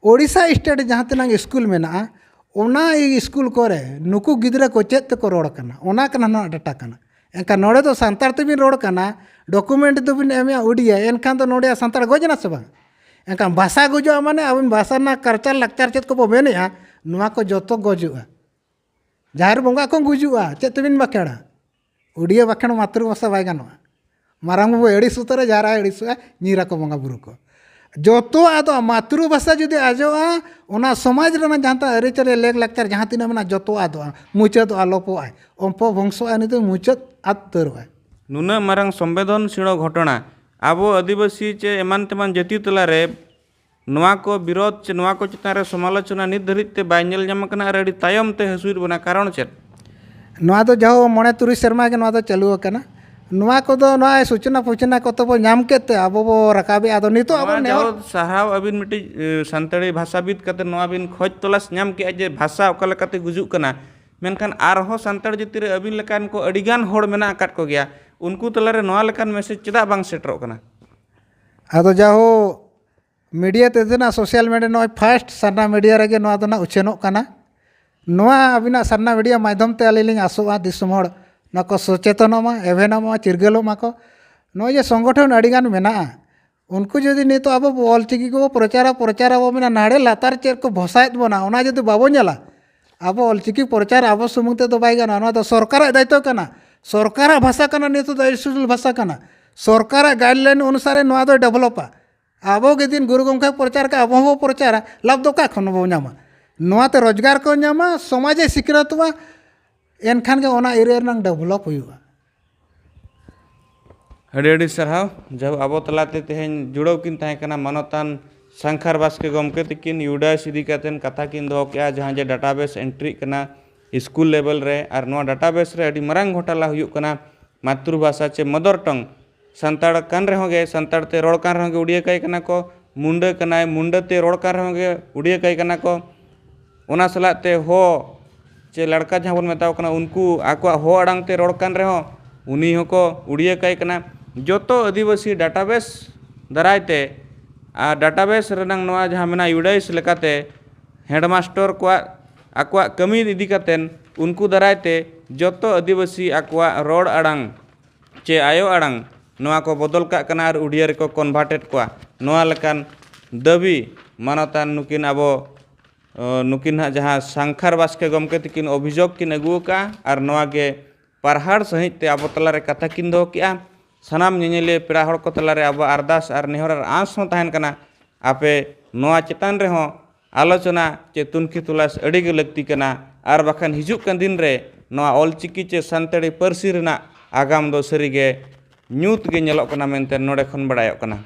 ᱳᱰᱤᱥᱟ ᱥᱴᱮᱴ ᱡᱟᱦᱟᱸ ᱛᱤᱱᱟᱹᱜ ᱥᱠᱩᱞ ᱢᱮᱱᱟᱜᱼᱟ, ᱚᱱᱟ ᱥᱠᱩᱞ ᱠᱚᱨᱮ ᱱᱩᱠᱩ ᱜᱤᱫᱽᱨᱟᱹ ᱠᱚ ᱪᱮᱫ ᱛᱮᱠᱚ ᱨᱚᱲ ᱠᱟᱱᱟ, ᱚᱱᱟ ᱠᱟᱱᱟ ᱱᱚᱣᱟ ᱰᱟᱴᱟ ᱠᱟᱱᱟ᱾ ᱮᱱᱠᱷᱟᱱ ᱱᱚᱰᱮ ᱫᱚ ᱥᱟᱱᱛᱟᱲ ᱛᱮᱵᱤᱱ ᱨᱚᱲ ᱠᱟᱱᱟ, ᱰᱚᱠᱩᱢᱮᱱᱴ ᱫᱚᱵᱤᱱ ᱮᱢᱮᱜᱼᱟ ᱩᱰᱤᱭᱟ, ᱮᱱᱠᱷᱟᱱ ᱫᱚ ᱱᱚᱰᱮ ᱥᱟᱱᱛᱟᱲ ᱜᱚᱡ ᱮᱱᱟ ᱥᱮ ᱵᱟᱝ? ᱮᱱᱠᱷᱟᱱ ᱵᱷᱟᱥᱟ ᱜᱩᱡᱩᱜᱼᱟ ᱢᱟᱱᱮ ᱟᱵᱚ ᱵᱷᱟᱥᱟ ᱨᱮᱱᱟᱜ ᱠᱟᱞᱪᱟᱨ, ᱞᱟᱠᱪᱟᱨ ᱪᱮᱫ ᱠᱚᱵᱚ ᱢᱮᱱᱮᱜᱼᱟ, ᱱᱚᱣᱟ ᱠᱚ ᱡᱚᱛᱚ ᱜᱩᱡᱩᱜᱼᱟ᱾ ᱡᱟᱦᱮᱨ ᱵᱚᱸᱜᱟ ᱠᱚ ᱜᱩᱡᱩᱜᱼᱟ, ᱪᱮᱫ ᱛᱮᱵᱤᱱ ᱵᱟᱠᱷᱮᱲᱟ? ᱩᱰᱤᱭᱟᱹ ᱵᱟᱠᱷᱮᱲ ᱢᱟᱛᱨᱩ ᱵᱷᱟᱥᱟ ᱵᱟᱭ ᱜᱟᱱᱚᱜᱼᱟ᱾ ᱢᱟᱨᱟᱝ ᱵᱟᱹᱵᱩ ᱟᱹᱲᱤᱥ ᱩᱛᱟᱹᱨᱟ, ᱡᱟᱦᱮᱨ ᱟᱭᱳ ᱟᱹᱲᱤᱥᱚᱜᱼᱟ, ᱧᱤᱨ ᱟᱠᱚ ᱵᱚᱸᱜᱟ ᱵᱩᱨᱩ ᱠᱚ᱾ ᱡᱚᱛᱚᱣᱟᱜ ᱟᱫᱚᱜᱼᱟ᱾ ᱢᱟᱛᱨᱩ ᱵᱷᱟᱥᱟ ᱡᱩᱫᱤ ᱟᱡᱚᱜᱼᱟ, ᱚᱱᱟ ᱥᱚᱢᱟᱡᱽ ᱨᱮᱱᱟᱜ ᱡᱟᱦᱟᱸ ᱛᱤᱱᱟᱹᱜ ᱟᱹᱨᱤᱪᱟᱹᱞᱤ, ᱞᱮᱠ ᱞᱟᱠᱪᱟᱨ, ᱡᱟᱦᱟᱸ ᱛᱤᱱᱟᱹᱜ ᱢᱮᱱᱟᱜᱼᱟ, ᱡᱚᱛᱚᱣᱟᱜ ᱟᱫᱚᱜᱼᱟ, ᱢᱩᱪᱟᱹᱫᱚᱜᱼᱟ, ᱞᱚᱯᱚᱜᱼᱟᱭ, ᱚᱯᱚᱵᱷᱚᱝᱥᱚᱜᱼᱟᱭ, ᱩᱱᱤ ᱫᱚ ᱢᱩᱪᱟᱹᱫ ᱟᱫ ᱩᱛᱟᱹᱨᱚᱜᱼᱟᱭ᱾ ᱱᱩᱱᱟᱹᱜ ᱢᱟᱨᱟᱝ ᱥᱚᱢᱵᱮᱫᱚᱱᱥᱤᱞ ᱜᱷᱚᱴᱚᱱᱟ ᱟᱵᱚ ᱟᱹᱫᱤᱵᱟᱹᱥᱤ ᱪᱮ ᱮᱢᱟᱱ ᱛᱮᱢᱟᱱ ᱡᱟᱹᱛᱤ ᱛᱟᱞᱟᱨᱮ ᱱᱚᱣᱟ ᱠᱚ ᱵᱤᱨᱳᱫᱷ ᱪᱮ ᱱᱚᱣᱟ ᱠᱚ ᱪᱮᱛᱟᱱ ᱨᱮ ᱥᱚᱢᱟᱞᱳᱪᱚᱱᱟ ᱱᱤᱛ ᱫᱷᱟᱹᱨᱤᱡ ᱛᱮ ᱵᱟᱭ ᱧᱮᱞ ᱧᱟᱢ ᱟᱠᱟᱱᱟ ᱟᱨ ᱟᱹᱰᱤ ᱛᱟᱭᱚᱢ ᱛᱮ ᱦᱟᱹᱥᱩᱭᱮᱫ ᱵᱚᱱᱟ, ᱠᱟᱨᱚᱱ ᱪᱮᱫ? ᱱᱚᱣᱟ ᱫᱚ ᱡᱟᱦᱳ ᱢᱚᱬᱮ ᱛᱩᱨᱩᱭ ᱥᱮᱨᱢᱟ ᱜᱮ ᱱᱚᱣᱟ ᱫᱚ ᱪᱟᱹᱞᱩ ᱟᱠᱟᱱᱟ᱾ ᱱᱚᱣᱟ ᱠᱚᱫᱚ ᱱᱚᱣᱟ ᱥᱩᱪᱚᱱᱟ ᱯᱷᱩᱪᱚᱱᱟ ᱠᱚᱛᱚ ᱵᱚ ᱧᱟᱢ ᱠᱮᱫ ᱛᱮ ᱟᱵᱚ ᱵᱚ ᱨᱟᱠᱟᱵᱮᱜᱼᱟ᱾ ᱟᱫᱚ ᱱᱤᱛᱚᱜ ᱟᱵᱚ ᱱᱚᱣᱟ ᱱᱮᱦᱚᱨ ᱡᱟᱦᱳ ᱥᱟᱨᱦᱟᱣ ᱟᱹᱵᱤᱱ ᱢᱤᱫᱴᱤᱡ, ᱮ, ᱥᱟᱱᱛᱟᱲᱤ ᱵᱷᱟᱥᱟᱵᱤᱫ ᱠᱟᱛᱮ ᱱᱚᱣᱟ ᱵᱤᱱ ᱠᱷᱚᱡᱽ ᱛᱚᱞᱟᱥ ᱧᱟᱢ ᱠᱮᱜᱼᱟ ᱡᱮ ᱵᱷᱟᱥᱟ ᱚᱠᱟ ᱞᱮᱠᱟᱛᱮ ᱜᱩᱡᱩᱜ ᱠᱟᱱᱟ, ᱢᱮᱱᱠᱷᱟᱱ ᱟᱨᱦᱚᱸ ᱥᱟᱱᱛᱟᱲ ᱡᱟᱹᱛᱤ ᱨᱮ ᱟᱹᱵᱤᱱ ᱞᱮᱠᱟᱱ ᱠᱚ ᱟᱹᱰᱤᱜᱟᱱ ᱦᱚᱲ ᱢᱮᱱᱟᱜ ᱟᱠᱟᱫ ᱠᱚᱜᱮᱭᱟ, ᱩᱱᱠᱩ ᱛᱟᱞᱟᱨᱮ ᱱᱚᱣᱟ ᱞᱮᱠᱟᱱ ᱢᱮᱥᱮᱡᱽ ᱪᱮᱫᱟᱜ ᱵᱟᱝ ᱥᱮᱴᱮᱨᱚᱜ ᱠᱟᱱᱟ? ᱟᱫᱚ ᱡᱟᱦᱳ ᱢᱤᱰᱤᱭᱟ ᱛᱮᱫᱚ ᱱᱟᱜ, ᱥᱳᱥᱟᱞ ᱢᱤᱰᱤᱭᱟ ᱱᱚᱜᱼᱚᱭ ᱯᱷᱟᱥᱴ ᱥᱟᱨᱱᱟ ᱢᱤᱰᱤᱭᱟ ᱨᱮᱜᱮ ᱱᱚᱣᱟ ᱫᱚ ᱱᱟᱜ ᱩᱪᱷᱟᱹᱱᱚᱜ ᱠᱟᱱᱟ᱾ ᱱᱚᱣᱟ ᱟᱹᱵᱤᱱᱟᱜ ᱥᱟᱨᱱᱟ ᱢᱤᱰᱤᱭᱟ ᱢᱟᱫᱽᱫᱷᱚᱢ ᱛᱮ ᱟᱹᱞᱤᱧ ᱞᱤᱧ ᱟᱥᱚᱜᱼᱟ, ᱫᱤᱥᱚᱢ ᱦᱚᱲ ᱱᱚᱣᱟ ᱠᱚ ᱥᱚᱪᱮᱛᱚᱱᱚᱜ ᱢᱟ, ᱮᱵᱷᱮᱱᱚᱜ ᱢᱟ, ᱪᱤᱨᱜᱟᱹᱞᱚᱜ ᱢᱟᱠᱚ᱾ ᱱᱚᱜᱼᱚᱭ ᱡᱮ ᱥᱚᱝᱜᱚᱴᱷᱚᱱ ᱟᱹᱰᱤᱜᱟᱱ ᱢᱮᱱᱟᱜᱼᱟ, ᱩᱱᱠᱩ ᱡᱩᱫᱤ ᱱᱤᱛᱚᱜ ᱟᱵᱚ ᱚᱞᱪᱤᱠᱤ ᱠᱚᱵᱚ ᱯᱨᱚᱪᱟᱨᱟ, ᱯᱨᱚᱪᱟᱨ ᱟᱵᱚ ᱢᱮᱱᱟ, ᱱᱟᱲᱮ ᱞᱟᱛᱟᱨ ᱪᱮᱫ ᱠᱚ ᱵᱷᱟᱥᱟᱭᱮᱫ ᱵᱚᱱᱟ, ᱚᱱᱟ ᱡᱩᱫᱤ ᱵᱟᱵᱚ ᱧᱮᱞᱟ, ᱟᱵᱚ ᱚᱞᱪᱤᱠᱤ ᱯᱨᱚᱪᱟᱨ ᱟᱵᱚ ᱥᱩᱢᱩᱝ ᱛᱮᱫᱚ ᱵᱟᱭ ᱜᱟᱱᱚᱜᱼᱟ᱾ ᱱᱚᱣᱟ ᱫᱚ ᱥᱚᱨᱠᱟᱨᱟᱜ ᱫᱟᱭᱤᱛᱛᱚ ᱠᱟᱱᱟ, ᱥᱚᱨᱠᱟᱨᱟᱜ ᱵᱷᱟᱥᱟ ᱠᱟᱱᱟ, ᱱᱤᱛᱚᱜ ᱫᱚ ᱤᱱᱥᱴᱤᱴᱩᱥᱚᱱᱟᱞ ᱵᱷᱟᱥᱟ ᱠᱟᱱᱟ, ᱥᱚᱨᱠᱟᱨᱟᱜ ᱜᱟᱭᱤᱰᱞᱟᱭᱤᱱ ᱚᱱᱩᱥᱟᱨᱮ ᱱᱚᱣᱟ ᱫᱚᱭ ᱰᱮᱵᱷᱞᱚᱯᱟ᱾ ᱟᱵᱚ ᱜᱮ ᱫᱤᱱ ᱜᱩᱨᱩ ᱜᱚᱢᱠᱮ ᱯᱨᱚᱪᱟᱨ ᱠᱟᱜᱼᱟ, ᱟᱵᱚ ᱦᱚᱸᱵᱚ ᱯᱨᱚᱪᱟᱨᱟ, ᱞᱟᱵᱷ ᱫᱚ ᱚᱠᱟ ᱠᱷᱚᱱ ᱵᱚ ᱧᱟᱢᱟ? ᱱᱚᱣᱟᱛᱮ ᱨᱳᱡᱽᱜᱟᱨ ᱠᱚ ᱧᱟᱢᱟ, ᱥᱚᱢᱟᱡᱽ ᱮ ᱥᱤᱠᱷᱱᱟᱹᱛᱚᱜᱼᱟ, ᱮᱱᱠᱷᱟᱱ ᱜᱮ ᱚᱱᱟ ᱮᱨᱤᱭᱟ ᱨᱮᱱᱟᱝ ᱰᱮᱵᱷᱞᱚᱯ ᱦᱩᱭᱩᱜᱼᱟ᱾ ᱟᱹᱰᱤ ᱟᱹᱰᱤ ᱥᱟᱨᱦᱟᱣ᱾ ᱡᱟᱭᱦᱳᱠ, ᱟᱵᱚ ᱛᱟᱞᱟᱛᱮ ᱛᱮᱦᱮᱧ ᱡᱩᱲᱟᱹᱣ ᱠᱤᱱ ᱛᱟᱦᱮᱸ ᱠᱟᱱᱟ ᱢᱟᱱᱚᱛᱟᱱ ᱥᱟᱝᱠᱷᱟᱨ ᱵᱟᱥᱠᱮ ᱜᱚᱢᱠᱮ ᱛᱟᱹᱠᱤᱱ, ᱤᱭᱩᱰᱟᱭᱤᱥ ᱤᱫᱤ ᱠᱟᱛᱮᱫ ᱠᱟᱛᱷᱟ ᱠᱤᱱ ᱫᱚᱦᱚ ᱠᱮᱜᱼᱟ, ᱡᱟᱦᱟᱸ ᱡᱮ ᱰᱟᱴᱟᱵᱮᱥ ᱮᱱᱴᱨᱤᱜ ᱠᱟᱱᱟ ᱥᱠᱩᱞ ᱞᱮᱵᱮᱞ ᱨᱮ, ᱟᱨ ᱱᱚᱣᱟ ᱰᱟᱴᱟᱵᱮᱥ ᱨᱮ ᱟᱹᱰᱤ ᱢᱟᱨᱟᱝ ᱜᱷᱚᱴᱟᱞᱟ ᱦᱩᱭᱩᱜ ᱠᱟᱱᱟ ᱢᱟᱛᱨᱩ ᱵᱷᱟᱥᱟ ᱪᱮ ᱢᱟᱫᱟᱨ ᱴᱚᱝ᱾ ᱥᱟᱱᱛᱟᱲ ᱠᱟᱱ ᱨᱮᱦᱚᱸ ᱜᱮ, ᱥᱟᱱᱛᱟᱲ ᱛᱮ ᱨᱚᱲ ᱠᱟᱱ ᱨᱮᱦᱚᱸ ᱜᱮ ᱩᱲᱤᱭᱟᱹ ᱠᱟᱭ ᱠᱟᱱᱟ ᱠᱚ, ᱢᱩᱱᱰᱟᱹ ᱠᱟᱱᱟᱭ, ᱢᱩᱱᱰᱟᱹ ᱛᱮ ᱨᱚᱲ ᱠᱟᱱ ᱨᱮᱦᱚᱸ ᱜᱮ ᱩᱲᱤᱭᱟᱹ ᱠᱟᱭ ᱠᱟᱱᱟ ᱠᱚ᱾ ᱚᱱᱟ ᱥᱟᱞᱟᱜ ᱛᱮ ᱦᱚ ᱪᱮ ᱞᱟᱲᱠᱟ ᱡᱟᱦᱟᱸ ᱵᱚᱱ ᱢᱮᱛᱟᱣ ᱠᱟᱱᱟ, ᱩᱱᱠᱩ ᱟᱠᱚᱣᱟᱜ ᱦᱚ ᱟᱲᱟᱝ ᱛᱮ ᱨᱚᱲ ᱠᱟᱱ ᱨᱮᱦᱚᱸ ᱩᱱᱤ ᱦᱚᱸᱠᱚ ᱩᱲᱤᱭᱟᱹ ᱠᱟᱭ ᱠᱟᱱᱟ᱾ ᱡᱚᱛᱚ ᱟᱹᱫᱤᱵᱟᱹᱥᱤ ᱰᱟᱴᱟᱵᱮᱥ ᱫᱟᱨᱟᱭ ᱛᱮ, ᱟᱨ ᱰᱟᱴᱟᱵᱮᱥ ᱨᱮᱱᱟᱝ ᱱᱚᱣᱟ ᱡᱟᱦᱟᱸ ᱢᱮᱱᱟᱜᱼᱟ, ᱤᱭᱩᱰᱟᱭᱤᱥ ᱞᱮᱠᱟᱛᱮ ᱦᱮᱰᱢᱟᱥᱴᱚᱨ ᱠᱚᱣᱟᱜ ᱟᱠᱚᱣᱟᱜ ᱠᱟᱹᱢᱤ ᱤᱫᱤ ᱠᱟᱛᱮᱱ ᱩᱱᱠᱩ ᱫᱟᱨᱟᱭ ᱛᱮ ᱡᱚᱛᱚ ᱟᱹᱫᱤᱵᱟᱹᱥᱤ ᱟᱠᱚᱣᱟᱜ ᱨᱚᱲ ᱟᱲᱟᱝ ᱪᱮ ᱟᱭᱳ ᱟᱲᱟᱝ ᱱᱚᱣᱟ ᱠᱚ ᱵᱚᱫᱚᱞ ᱠᱟᱜ ᱠᱟᱱᱟ ᱟᱨ ᱩᱰᱤᱭᱟ ᱨᱮᱠᱚ ᱠᱚᱱᱵᱷᱟᱨᱴᱮᱰ ᱠᱚᱣᱟ᱾ ᱱᱚᱣᱟ ᱞᱮᱠᱟᱱ ᱫᱟᱹᱵᱤ ᱢᱟᱱᱚᱛᱟᱱ ᱱᱩᱠᱤᱱ ᱟᱵᱚ, ᱚ, ᱱᱩᱠᱤᱱ ᱦᱟᱸᱜ ᱡᱟᱦᱟᱸ ᱥᱟᱝᱠᱷᱟᱨ ᱵᱟᱥᱠᱮ ᱜᱚᱢᱠᱮ ᱛᱟᱹᱠᱤᱱ ᱚᱵᱷᱤᱡᱳᱜᱽ ᱠᱤᱱ ᱟᱹᱜᱩ ᱟᱠᱟᱫᱼᱟ ᱟᱨ ᱱᱚᱣᱟ ᱜᱮ ᱯᱟᱨᱦᱟᱲ ᱥᱟᱺᱦᱤᱡ ᱛᱮ ᱟᱵᱚ ᱛᱟᱞᱟᱨᱮ ᱠᱟᱛᱷᱟ ᱠᱤᱱ ᱫᱚᱦᱚ ᱠᱮᱜᱼᱟ᱾ ᱥᱟᱱᱟᱢ ᱧᱮᱧᱮᱞᱤᱭᱟᱹ ᱯᱮᱲᱟ ᱦᱚᱲ ᱠᱚ ᱛᱟᱞᱟᱨᱮ ᱟᱵᱚᱣᱟᱜ ᱟᱨᱫᱟᱥ ᱟᱨ ᱱᱮᱦᱚᱨ ᱟᱨ ᱟᱸᱥ ᱦᱚᱸ ᱛᱟᱦᱮᱱ ᱠᱟᱱᱟ, ᱟᱯᱮ ᱱᱚᱣᱟ ᱪᱮᱛᱟᱱ ᱨᱮᱦᱚᱸ ᱟᱞᱳᱪᱚᱱᱟ ᱪᱮ ᱛᱩᱱᱠᱷᱤ ᱛᱚᱞᱟᱥ ᱟᱹᱰᱤ ᱜᱮ ᱞᱟᱹᱠᱛᱤ ᱠᱟᱱᱟ᱾ ᱟᱨ ᱵᱟᱠᱷᱟᱱ ᱦᱤᱡᱩᱜ ᱠᱟᱱ ᱫᱤᱱ ᱨᱮ ᱱᱚᱣᱟ ᱚᱞᱪᱤᱠᱤ ᱪᱮ ᱥᱟᱱᱛᱟᱲᱤ ᱯᱟᱹᱨᱥᱤ ᱨᱮᱱᱟᱜ ᱟᱜᱟᱢ ᱫᱚ ᱥᱟᱹᱨᱤᱜᱮ ᱧᱩᱛ ᱜᱮ ᱧᱮᱞᱚᱜ ᱠᱟᱱᱟ ᱢᱮᱱᱛᱮ ᱱᱚᱰᱮ ᱠᱷᱚᱱ ᱵᱟᱲᱟᱭᱚᱜ ᱠᱟᱱᱟ᱾